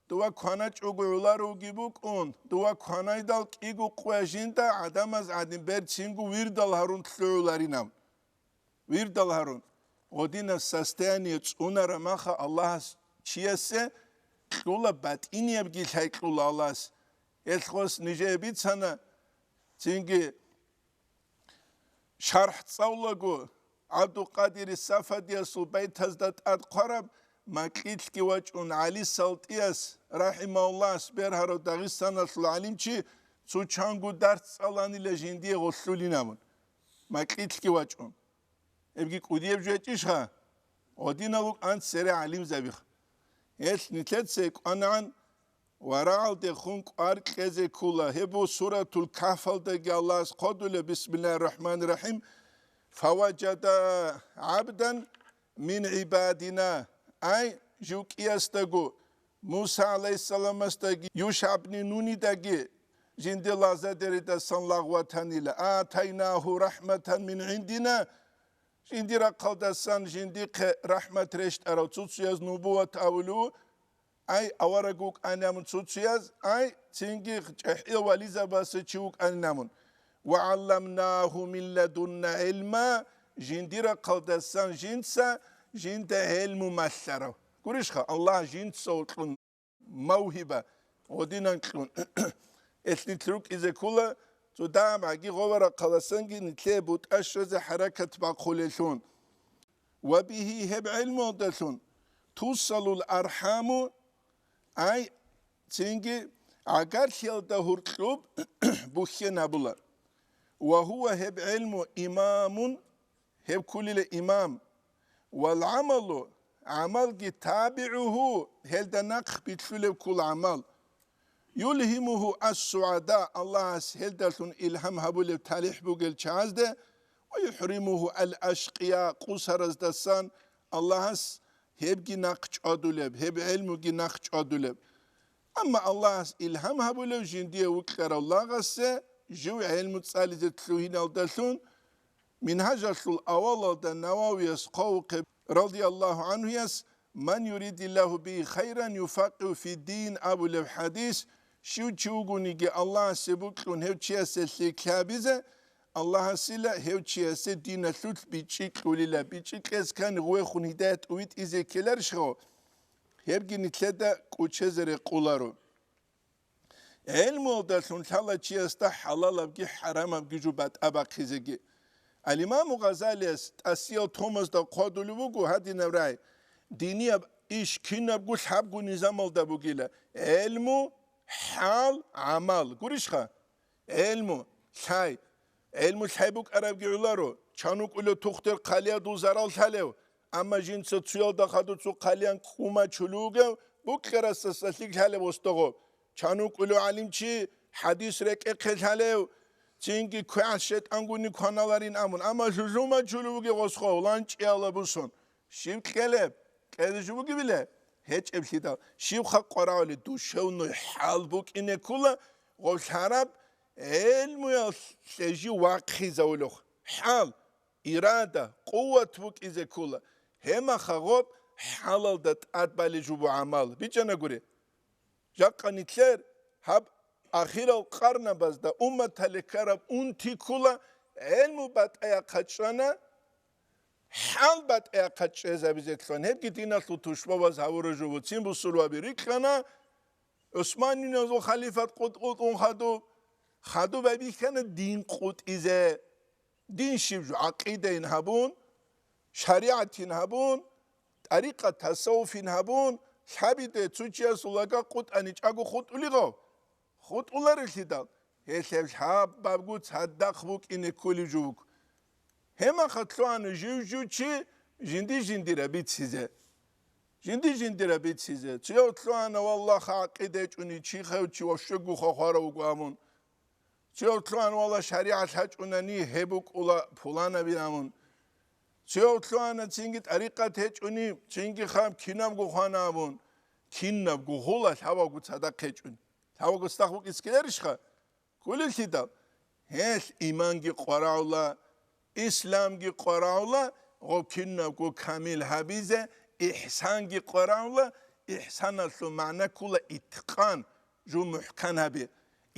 дова кваначӀого гӀоларовги букӀун, дова кванайдал кӀиго къуя жинда гӀадамаз гӀадин берцинго вирдал гьарун лъугӀуларинаб. Вирдал гьарун, гъодинаб состояние цӀунараб маха Аллагьас чиясе кьула, батӀиниябги лъай кьула Аллагьас. Гьелъ хос нижее бицана, цинги шархӀ цӀалулаго, ГӀабдулкъадири Сафадиясул байтазда тӀад хъвараб, макьилъги вачӀун ГӀали Салтияс, рахӀимагьуллагь, бергьарав Дагъистаналъул гӀалимчи, цо чанго дарс цӀаланила жиндие гъолъулин абун, макьилъги вачӀун. Гьебги кӀудияб жо гьечӀищха? Гъодинал вукӀан цере гӀалимзабиха. Гьелъ нилъеца кӀванагӀан варагӀалдехун кӀвар кьезе ккола. Гьеб бу Суратул Кахфалдаги Аллагьас хъодулеб, бисмиллагьир рахӀманир рахӀим, «Фаважада гӀабдан мин гӀибадина», ай, жив кӀиясдаго, Муса гӀалайгьиссаламасдаги, ЮшагӀ бни Нунидаги жинде лагъзадеридасан лагъ ватанила, «Атайнагьу рахӀматан мин гӀиндина», жиндир рахъалдасан жиндихъе рахӀмат рещтӀарав цо-цояз нубуват авулев, ай, авараг вукӀанин абун цо-цояз, ай, цинги чӀехӀиял вализабаса чи вукӀанин абун. «Ва гӀалламнагьу мин ладунна гӀилма», жиндир рахъалдасан жинца жинда гӀелму малъарав. Гурищха, Аллагь жинца вокьун мавгьиба гъодинан кьун. Гьелъ нилъ рукӀизе ккола, цо дагьабгӀаги гъова рахъаласанги нилъее бутӀа щвезе хӀаракат бахъулелъун. Ва бигьи, гьеб гӀелмуялдалъун, тусалул архӀаму, ай, цинги гӀагарлъиялда гьуркьуб бухьен гьабула. Ва гьува, гьеб гӀелму, имамун, гьеб кколила имам, вал гӀамалу, гӀамалги, табигӀугьу, гьелда нахъ битлъулеб ккола гӀамал. Юлгьимугьу ас-сугӀада, Аллагьас гьелдалъун илгьам гьабулеб талихӀ бугел чагӀазде, ва юхӀримугьу ал-ашкъия, къусараздасан Аллагьас гьебги нахъ чӀвадулеб, гьеб гӀелмуги нахъ чӀвадулеб. Амма Аллагьас илгьам гьабулев жиндие вукьарав лагъасе жив гӀелму цӀализе лъугьиналдалъун, Мингьажалъул авалалда Нававияс хъвавухъе, радияллагьу гӀанхуяс, «Ман юридиллагьу бигьи хайран юфаккигьу фиддин» абулеб хӀадис, щив чи вугониги Аллагьасе бокьун гьев чиясе лъикӀлъи гьабизе, Аллагьасила гьев чиясе диналъулъ бичӀчӀи кьолила, бичӀчӀи кьезе ккани гъувехун гьидаят тӀувитӀизе ккеларищ гъов? Гьебги нилъеда кӀочезе рекъоларо. ГӀелмуялдалъун лъала чиясда хӀалалабги хӀарамабги жо батӀа бахъизеги. Ал-Имаму Гъазалияс тӀасиял томазда хъвадулев вуго гьадинаб рагӀи: динияб иш кинабго лъабго низамалда бугила: гӀелму, хӀал, гӀамал. Гурищха? ГӀелму, лъай. ГӀелму лъай букӀарабги гӀоларо, чан вукӀулев тухтер хъалиядул зарал лъалев, амма жинца цуялда хадур цо хъалиян кӀумачулев вугев, букьарасдаса лъикӀ лъалев гъосда гъоб. Чан вукӀулев гӀалимчи хӀадис рекӀехъе лъалев, цинги квегӀалъ шайтӀангуни кваналарин абун, амма лъугьумачулев вугев гъос гъов, ланчӀияла бусун. Щиб кьелеб? Кьезе жо бугебила? ГьечӀеблъидал. Щибха къварагӀули? Душевный хӀал букӀине ккола, гъов лъараб гӀелмуялъе жив вахъизавулев. ХӀал, ирада, къуват букӀизе ккола. Гьемаха гъоб хӀалалда тӀад балей жубу гӀамал. БичӀчӀана гури. Жакъа нилъер гьаб ахирал къарнабазда умматалде ккараб унти ккола, гӀелму батӀаяхъа чӀана, хӀал батӀаяхъа чӀезабизе лъугьана. Гьебги диналъул тушбабаз гьавураб жо буцин бусурбаби рикьана, ГӀусманил халифат къут-, къутӀун хадуб, хадуб гьабихьана дин къутӀизе. Дин щиб жо? ГӀакъидайин гьабун, шаригӀатин гьабун, тӀарикъат тасаввуфин гьабун, лъабиде цо чиясул лага къутӀани чӀаго хутӀулигъав? ХутӀуларелъидал, гьелъ гьеб лъабабго цадахъ букӀине кколев жо вуго. Гьемаха лъугьана жив-жив чи жинди-жиндира бицизе. Жинди-жиндира бицизе. Цояв лъугьана, валлагь, гӀакъида гьечӀони чи хев чи ващего хвахварав вуго абун. Цояв лъугьана, валлагь, шаригӀат гьачӀунани гьеб букӀула пуланабин абун. Цояв лъугьана, цинги тӀарикъат гьечӀони, цинги хаб кинабго хвана абун. Кинабго гьула лъабабго цадахъ гьечӀун. Лъабабго цадахъ букӀизе ккеларищха? Кколелъидал, гьелъ иманги къварагӀула, исламги къварагӀула, гъоб кинабго камил гьабизе, ихсанги къварагӀула, ихсаналъул магӀна ккола иткъан, жо мухӀкан гьаби.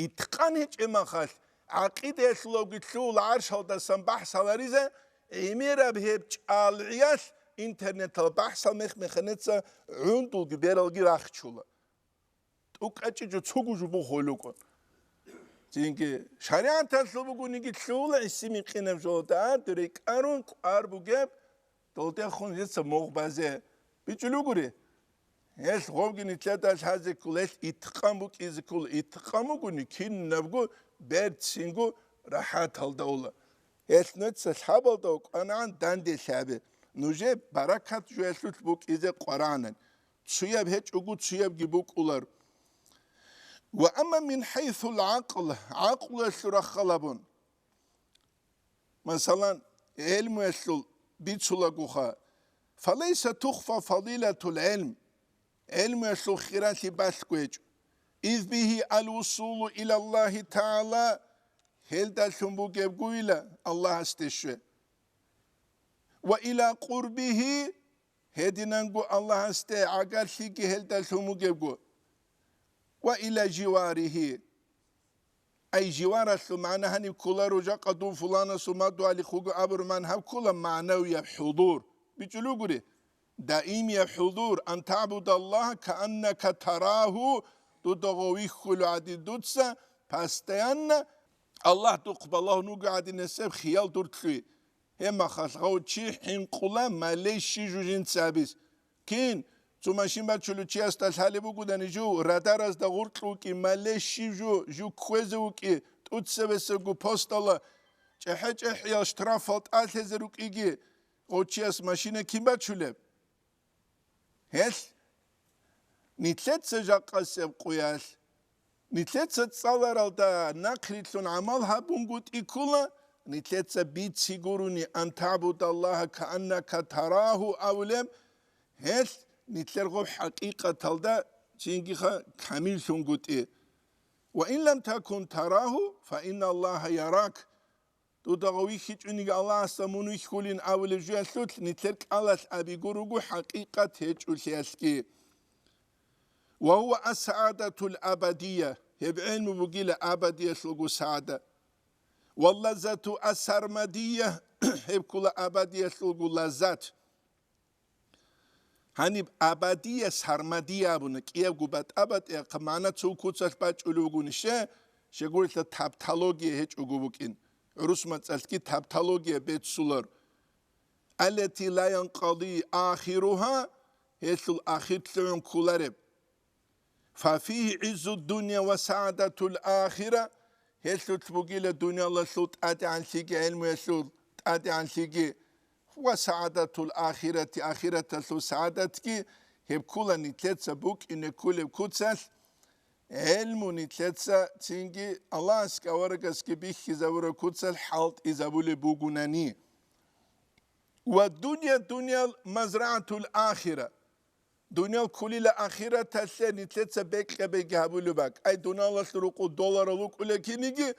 Иткъан гьечӀеб мехалъ, гӀакъидаялъулавги лъугьула гӀаршалдасан бахӀсаларизе, гӀемераб гьеб чӀалгӀиялъ интернетал бахӀсал мех-механеца гӀундулги бералги рахчула. ТӀукӀачӀичӀо цого жо бухулукъун. Цинги шаригӀаталъул бугониги лъугьула гӀиси-микъинаб жолда, рекӀарун кӀвар бугеб, долдехун жеца мугъ базе. БичӀчӀулугури? Гьелъ гъобги нилъеда лъазе ккола, гьелъ иткъан букӀизе ккола, иткъан бугони кинабго берцинго рахӀаталда ула. Гьелъ нуца лъабалда вукӀанагӀан данде лъабе, нужее баракат жоялъулъ букӀизе къварагӀанан. Цуяб гьечӀого, цуябги букӀулар. Ва амма мин хӀайсул гӀакъл, гӀакълуялъул рахъалабун, масалан, гӀелмуялъул бицулагоха, фалайса тухфа фадилатул гӀилм, гӀелмуялъул хиралъи балъго гьечӀо. Из бигьи алвусулу илаллагьи тагӀала, гьелдалъун бугебгойила Аллагьасде щве. Ва ила къурбигьи, гьединанго Аллагьасде гӀагарлъиги гьелдалъун бугебго. Ва ила живаригьи. Ай, живаралъул магӀна гьаниб кколаро, жакъа дун фуланасул мадугьалихъ вуго абурман гьаб ккола магӀнавияб хӀузур. БичӀчӀулугури? Даимияб хӀузур, ан таъбудаллагьа кааннака тарагьу, дуда гъов вихьулев гӀадин дуца, постоянно Аллагь духъ балагьун вуго гӀадин гьесеб хиял дур лъуй. Гьеб мехалъ гъав чи хӀинкъула малей щиб жо жинца гьабиз. Кин, цо машин бачулев чиясда лъалеб бугодани жо, радаразда гъуркь вукӀин малей щиб жо, жо кквезе вукӀи, тӀуцебесебго постала чӀехӀе-чӀехӀиял штрафал тӀалъизе рукӀиги, гъав чияс машина кин бачулеб? Гьелъ, нилъеца жакъасеб къуялъ, нилъеца цӀаларалда нахърилълъун гӀамал гьабунгутӀи ккола, нилъеца бицине гурони, ан таъбудаллагьа кааннака тарагьу абулеб, гьелъ нилъер гъоб хӀакъикъаталда цинги-ха камиллъунгутӀи. Ва ин лам такун тарагьу, фа инналлагьа ярак. дуда гъов вихьичӀониги Аллагьасда мун вихьулин абулеб жуялъулъ, нилъер кӀалалъ абиго руго хӀакъикъат гьечӀолъиялъги. Ва гьува ас-саадатул абадия, гьеб гӀелму бугила абадиялъулго сагӀада. Ва лаззату ас-сармадия, гьеб ккола абадиялъулго лаззат. Гьаниб абадия, сармадия абуна, кӀиябго батӀа-батӀияб магӀна цо куцалъ бачӀулев вугони, щегъурлъа тавтология гьечӀого букӀин, гӀурус мацӀалъги тавтология беццулар. Аллати ла янкъади ахиругьа, гьелъул ахир лъугӀун кколареб. Фафигьи гӀиззу дунья ва саадатул ахира, гьелъулъ бугила дуниялалъул тӀадегӀанлъиги, гӀелмуялъул тӀадегӀанлъиги, ва саадатул ахирати, ахираталъул саадатги, гьеб ккула нилъеца букӀине кколеб куцалъ, гӀелму нилъеца цинги Аллагьасги аварагасги бихьизабураб куцалъ хӀалтӀизабулеб бугунани. Ва дунья, дуниял мазрагӀатул ахира. Дуниял кколила ахираталъе нилъеца бекьа-бекьа гьабулеб бакӀ. Ай, дуниялалъул рукъу долларал вукӀула киниги,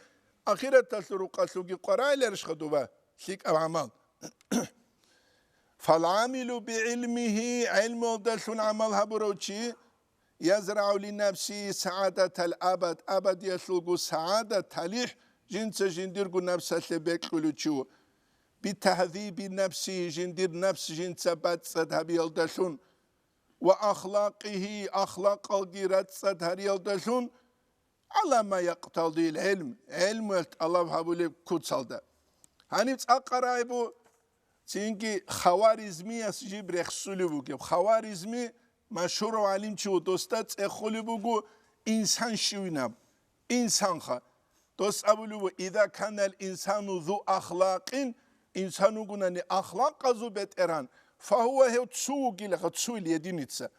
ахираталъул рукъалъулги къваригӀарищха дуба лъикӀаб гӀамал? Фал-гӀамилу бигӀилмигьи, гӀелмуялдалъун гӀамал гьабурав чи, язрагӀу ли нафсигьи саадатал абад, абадиялъулго сагӀадат, талихӀ жинца жиндирго напсалъе бекьулев чи ву. Битагьзиби нафсигьи, жиндир напс жинца бацӀцӀад гьабиялдалъун. Ва ахлакъигьи, ахлакъалги рацӀцӀад гьариялдалъун, гӀала ма якътадил гӀилм, гӀилмуялъ тӀалаб гьабулеб куцалда. Гьаниб цӀакъ рагӀи бу, цинги Хаваризмияс жиб рехсулеб бугеб. Хаваризми машгьурав гӀалимчи ву, досда цӀехолеб буго инсан щивинаб. Инсанха. Дос абулеб буго, «Иза канал инсану зу ахлакъин», инсан вугунани ахлакъазул бетӀеран, «фагьува», гьев цу вугилаха, цуил единица.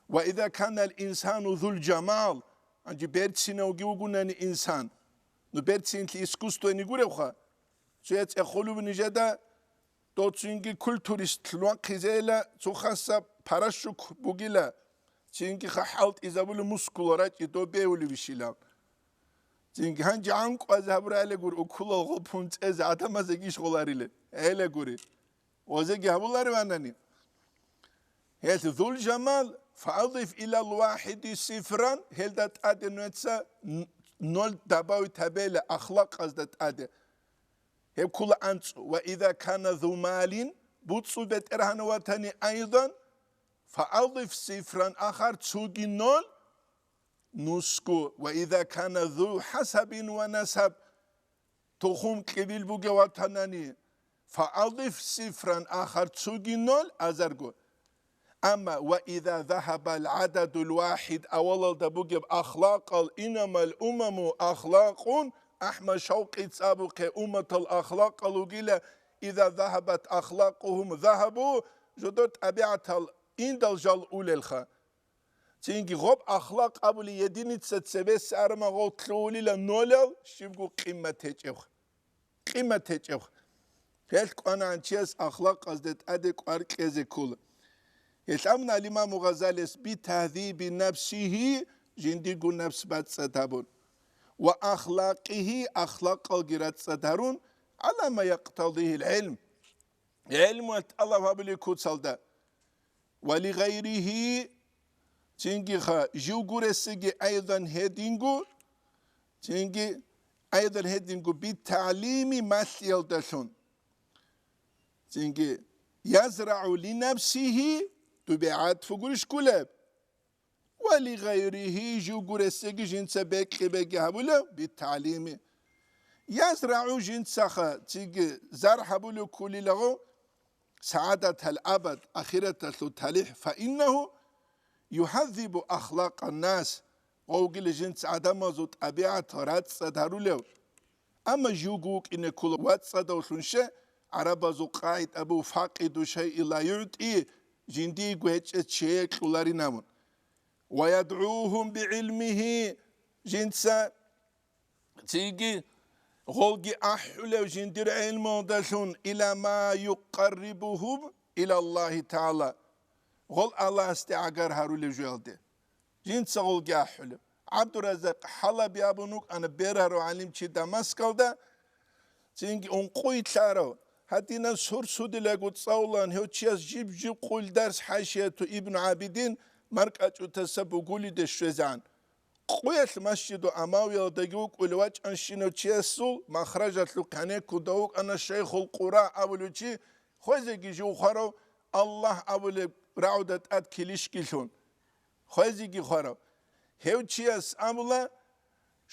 «Ва иза канал инсану зул жамал», гьанже берцинавги вугунани инсан. Ну, берцинлъи искусствояни гуревха. Цуя цӀехолеб нижеда, доцинги культуристлъун вахъизейила, цо хасаб парашук бугила, цинги ха хӀалтӀизабули мускула рачӀи доб бегьулебищилан. Цинги гьанже гӀанкӀуазе гьабуралигур укулал гъопун цӀезе гӀадамазеги иш гъолариле. Гьелагури. Озеги гьабулариванани. Гьелъ зул жамал, фаадиф илал вахиди сифран, гьелда тӀаде нуца н-, ноль добавить гьабейла ахлакъазда тӀаде. Гьеб ккула анцӀу. Ва иза кана зу малин, буцӀцӀул бетӀергьанав ватани айдан, фаадиф сифран ахар, цоги ноль, нусгу. Ва иза кана зу хӀасабин ва насаб, тухум кьибил бугев ватанани, фаадиф сифран ахар, цоги ноль азарго. Амма ва иза загьабал гӀададул вахид, авалалда бугеб ахлакъал, инамал умаму ахлакъун, АхӀмад Шавкъица абухъе, умматал ахлакъал вугила, иза загьабат ахлакъугьум загьабу, жодор тӀабигӀатал индал жал улелха. Цинги гъоб ахлакъ абули единица цебесарма гъов лъугьулила нолал, щибго къимат гьечӀебха. Къимат гьечӀебха. Гьелъ кӀванагӀан чияс ахлакъазде тӀаде кӀвар кьезе ккола. Гьелъ абуна ал-Имаму Гъазалияс: «Битагьзиби нафсигьи», жиндирго напс бацӀцӀад гьабун, «ва ахлакъигьи», ахлакъалги рацӀцӀад гьарун, «гӀала ма якътадигьил гӀилм», гӀелмуялъ тӀалаб гьабулеб куцалда, «ва ли гъайригьи», цинги ха, живго ресеги айдан гьединго, цинги айдан гьединго, «битагӀлими», малъиялдалъун. Цинги, «язрагӀу ли нафсигьи», дубегӀат фугурищ кколеб? «Ва ли гъайригьи», живго ресеги жинца бекьи-бекьи гьабулев, «битагӀлими». «ЯзрагӀу», жинцаха цинги заргӀ гьабулев кколилаго, «сагӀадатал абад», ахираталъул талихӀ, «фаиннагьу югьаззибу ахлакъан нас», гъовгила жинца гӀадамазул тӀабигӀат рацӀцӀад гьарулев. Амма живго вукӀине ккола вацӀцӀадавлъун, ще, гӀарабазул къагӀида абу: «Факъиду шайи ла югӀти», жиндиего гьечӀеб чее кьоларин абун. «Ва ядгӀугьум бигӀилмигьи», жинца цинги гъолги ахӀулев жиндир гӀелмуялдалъун, «ила ма юкъаррибугьум илаллагьи тагӀала», гъол Аллагьасде гӀагар гьарулев жоялде. Жинца гъолги ахӀулев. ГӀабдуразакъ ХӀалаби абун вукӀана, бергьарав гӀалимчи Дамаскалда, цинги ункъуй лъарав, гьадинан сур-судилаго цӀалулан гьев чияс жиб-жиб къуйил дарс хӀашияту Ибну ГӀабидин маркӀачӀутаса бугулиде щвезегӀан. Къуялъ масжиду Амавиялдаги вукӀулев вачӀанщинав чиясул махражалъухъ гьанеккун дов вукӀана Шайхул Къура абулев чи, хвезеги жив хварав, Аллагь абулеб рагӀуда тӀад килищгилъун. Хвезеги хварав. Гьев чияс абула,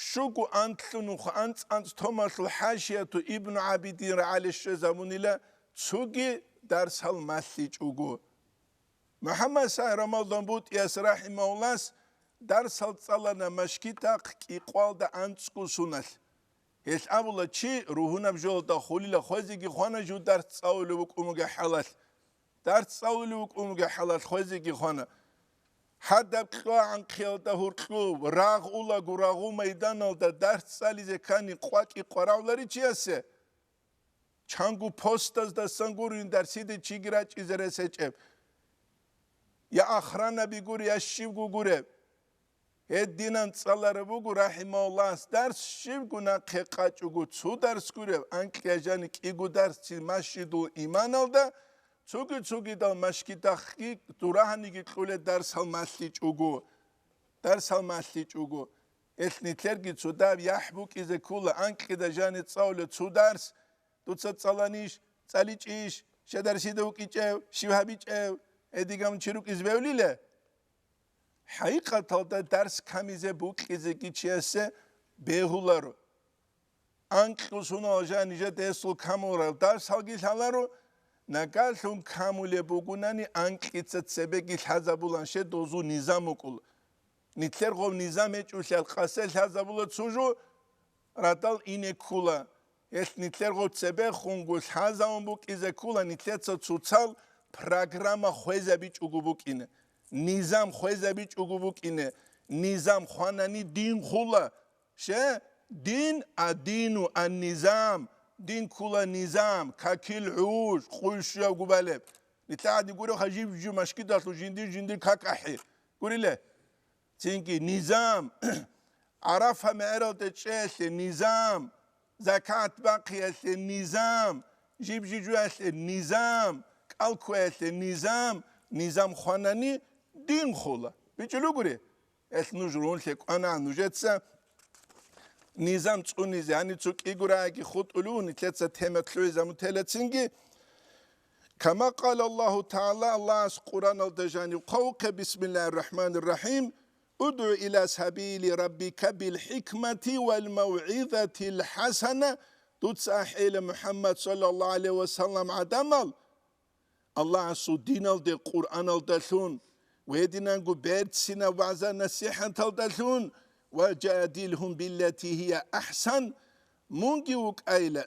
щуго анлъунухъ анцӀ-анцӀ томалъул хӀашияту Ибну ГӀабидин рагӀале щвезабунила, цоги дарсал малъичӀого. МухӀаммад СагӀид Рамазан БутӀияс рахӀимагьуллас дарсал цӀалана машгитахъ кӀикъвалда анцӀго суналъ. Гьелъ абула, чи ругьунаб жоялда хулила, хвезеги хвана жив дарс цӀалулев вукӀун вугеб хӀалалъ. Дарс цӀалулев вукӀун вугеб хӀалалъ хвезеги хвана. ХӀадаб кьвагӀанхъиялда гьуркьуб, рагъ улаго рагъу майданалда дарс цӀализе ккани къвакӀи къваравлари чиясе. Чанго постаздасан гурин дарсиде чиги рачӀизе рес гьечӀеб. Я охранаби гури, я щивго гуреб. Гьединан цӀалараб буго, рахӀимагьуллагьас, дарс щибго нахъе къачӀого цо дарс гуреб, анкья жани кӀиго дарс чи Масжидул Иманалда, цоги-цогидал машгитахъги дурагьаниги кьулеб дарсал малъичӀого. Дарсал малъичӀого. Гьелъ нилъерги цо даб яхӀ букӀизе ккола, анкьида жани цӀалулеб цо дарс, дуца цӀаланищ, цӀаличӀищ, щай дарсида вукӀичӀев, щив гьабичӀев, гьедиган чи рукӀизе бегьулила? ХӀакъикъаталда дарс камизе букӀизеги чиясе бегьуларо. Анкьго суналъ жани жидеда гьесул камурал дарсалги лъаларо, нагагьлъун камулеб бугунани анкьица цебеги лъазабулан, щай дозул низам вукӀула. Нилъер гъов низам гьечӀолъиялъ къасе лъазабула цо жо, радал ине ккула. Гьелъ нилъер гъов цебехунго лъазабун букӀизе ккула нилъеца цоцал программа хвезабичӀого букӀине, низам хвезабичӀого букӀине, низам хванани дин хула. Щай? Дин, аддину ан-низам, дин ккула низам, какил гӀуж, къуй щуяб губалеб. Нилъер гӀадин гуревха жив-жив машгидалъув жиндир-жиндир как ахӀи. Гурила? Цинги низам, Арафа мегӀералде чӀеялъе низам, закат бахъиялъе низам, жиб-жижуялъе низам, кӀал кквеялъе низам, низам хванани дин хула. БичӀчӀулев гури? Гьелъ нуж рунлъе кӀвана нужеца низам цӀунизе, гьаниб цо кӀиго рагӀиги хутӀулев, нилъеца тема лъугӀизе мутелацинги. Кама къала Аллагьу ТагӀала, Аллагьас Къуръаналда жанив хъвавухъе, бисмиллагьир рахӀманир рахӀим, «УдгӀу иля сабили раббика бил хӀикмати вал мавгӀизатил хӀасана», дуца ахӀейила, МухӀаммад саллаллагьу гӀалайгьи ва саллам, гӀадамал, Аллагьасул диналде, Къуръаналдалъун, гьединанго берцинаб вагӀза-насихӀаталдалъун, «ва жадилгьум биллати гьия ахӀсан», мунги вукӀайила,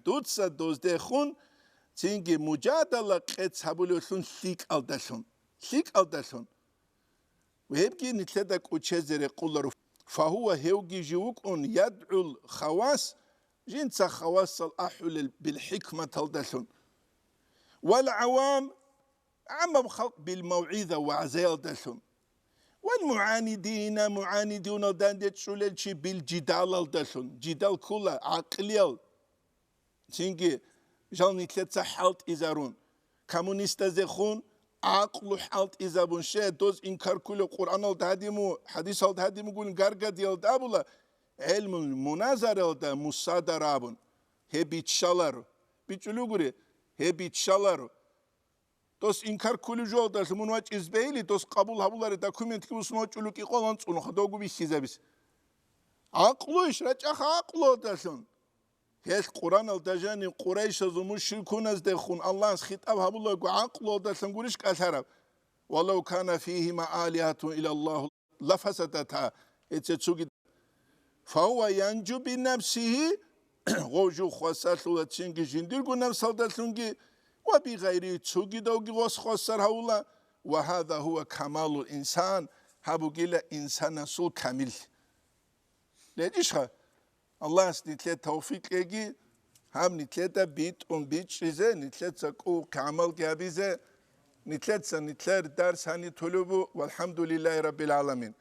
дуца доздехун цинги мужадала къец гьабулевлъун лъикӀалдалъун, лъикӀалдалъун. Гьебги нилъеда кӀочезе рекъоларо. Фагьува, гьевги жив вукӀун, ядгӀул хавас, жинца хавасал ахӀулел бил хӀикматалдалъун. Вал гӀавам, гӀаммаб халкъ бил мавгӀиза, вагӀзаялдалъун. Вал мугӀанидина, мугӀанидуналда данде чӀулел чи бил жидалалдалъун, жидал ккола гӀакълиял. Цинги жал нилъеца хӀалтӀизарун, коммунистазехун гӀакълу хӀалтӀизабун, щай доз инкар кколев Къуръаналда гьадиму, хӀадисалда гьадимугун гаргадиялда абула, гӀелмул муназаралда мусадара абун. Гьеб биччаларо. БичӀчӀулев гури? Гьеб биччаларо. Дос инкар кколев жоялдалъун мун вачӀиз бегьили, дос къабул гьабулареб документги бусун вачӀулев кӀикъвал анцӀгун хадавго бихьизабизе. ГӀакълуйищ, рачӀаха гӀакълуялдалъун. Гьелъ Къуръаналда жанив Къурайшазул мушрикуназдехун Аллагьас хитӀаб гьабулаго гӀакълуялдалъун гурищ кӀалъараб? «Валав кана фигьима алигьатун иллаллагьу лафасадата», гьеце цоги. «Фагьува янжу бинапсигьи», гъов жив хвасарлъула цинги жиндирго напсалдалъунги, «ва бигъайригьи», цогидавги гъос хвасар гьавула, «ва гьаза гьува камалул инсан», гьаб бугила инсанасул камил. РечӀищха? Аллагьас нилъе тавфикъ кьеги, гьаб нилъеда битӀун бичӀчӀизе, нилъеца кӀувухъе гӀамалги гьабизе, нилъеца нилъер дарс гьаниб толеб бу, валхӀамдулиллагьи раббил гӀаламин.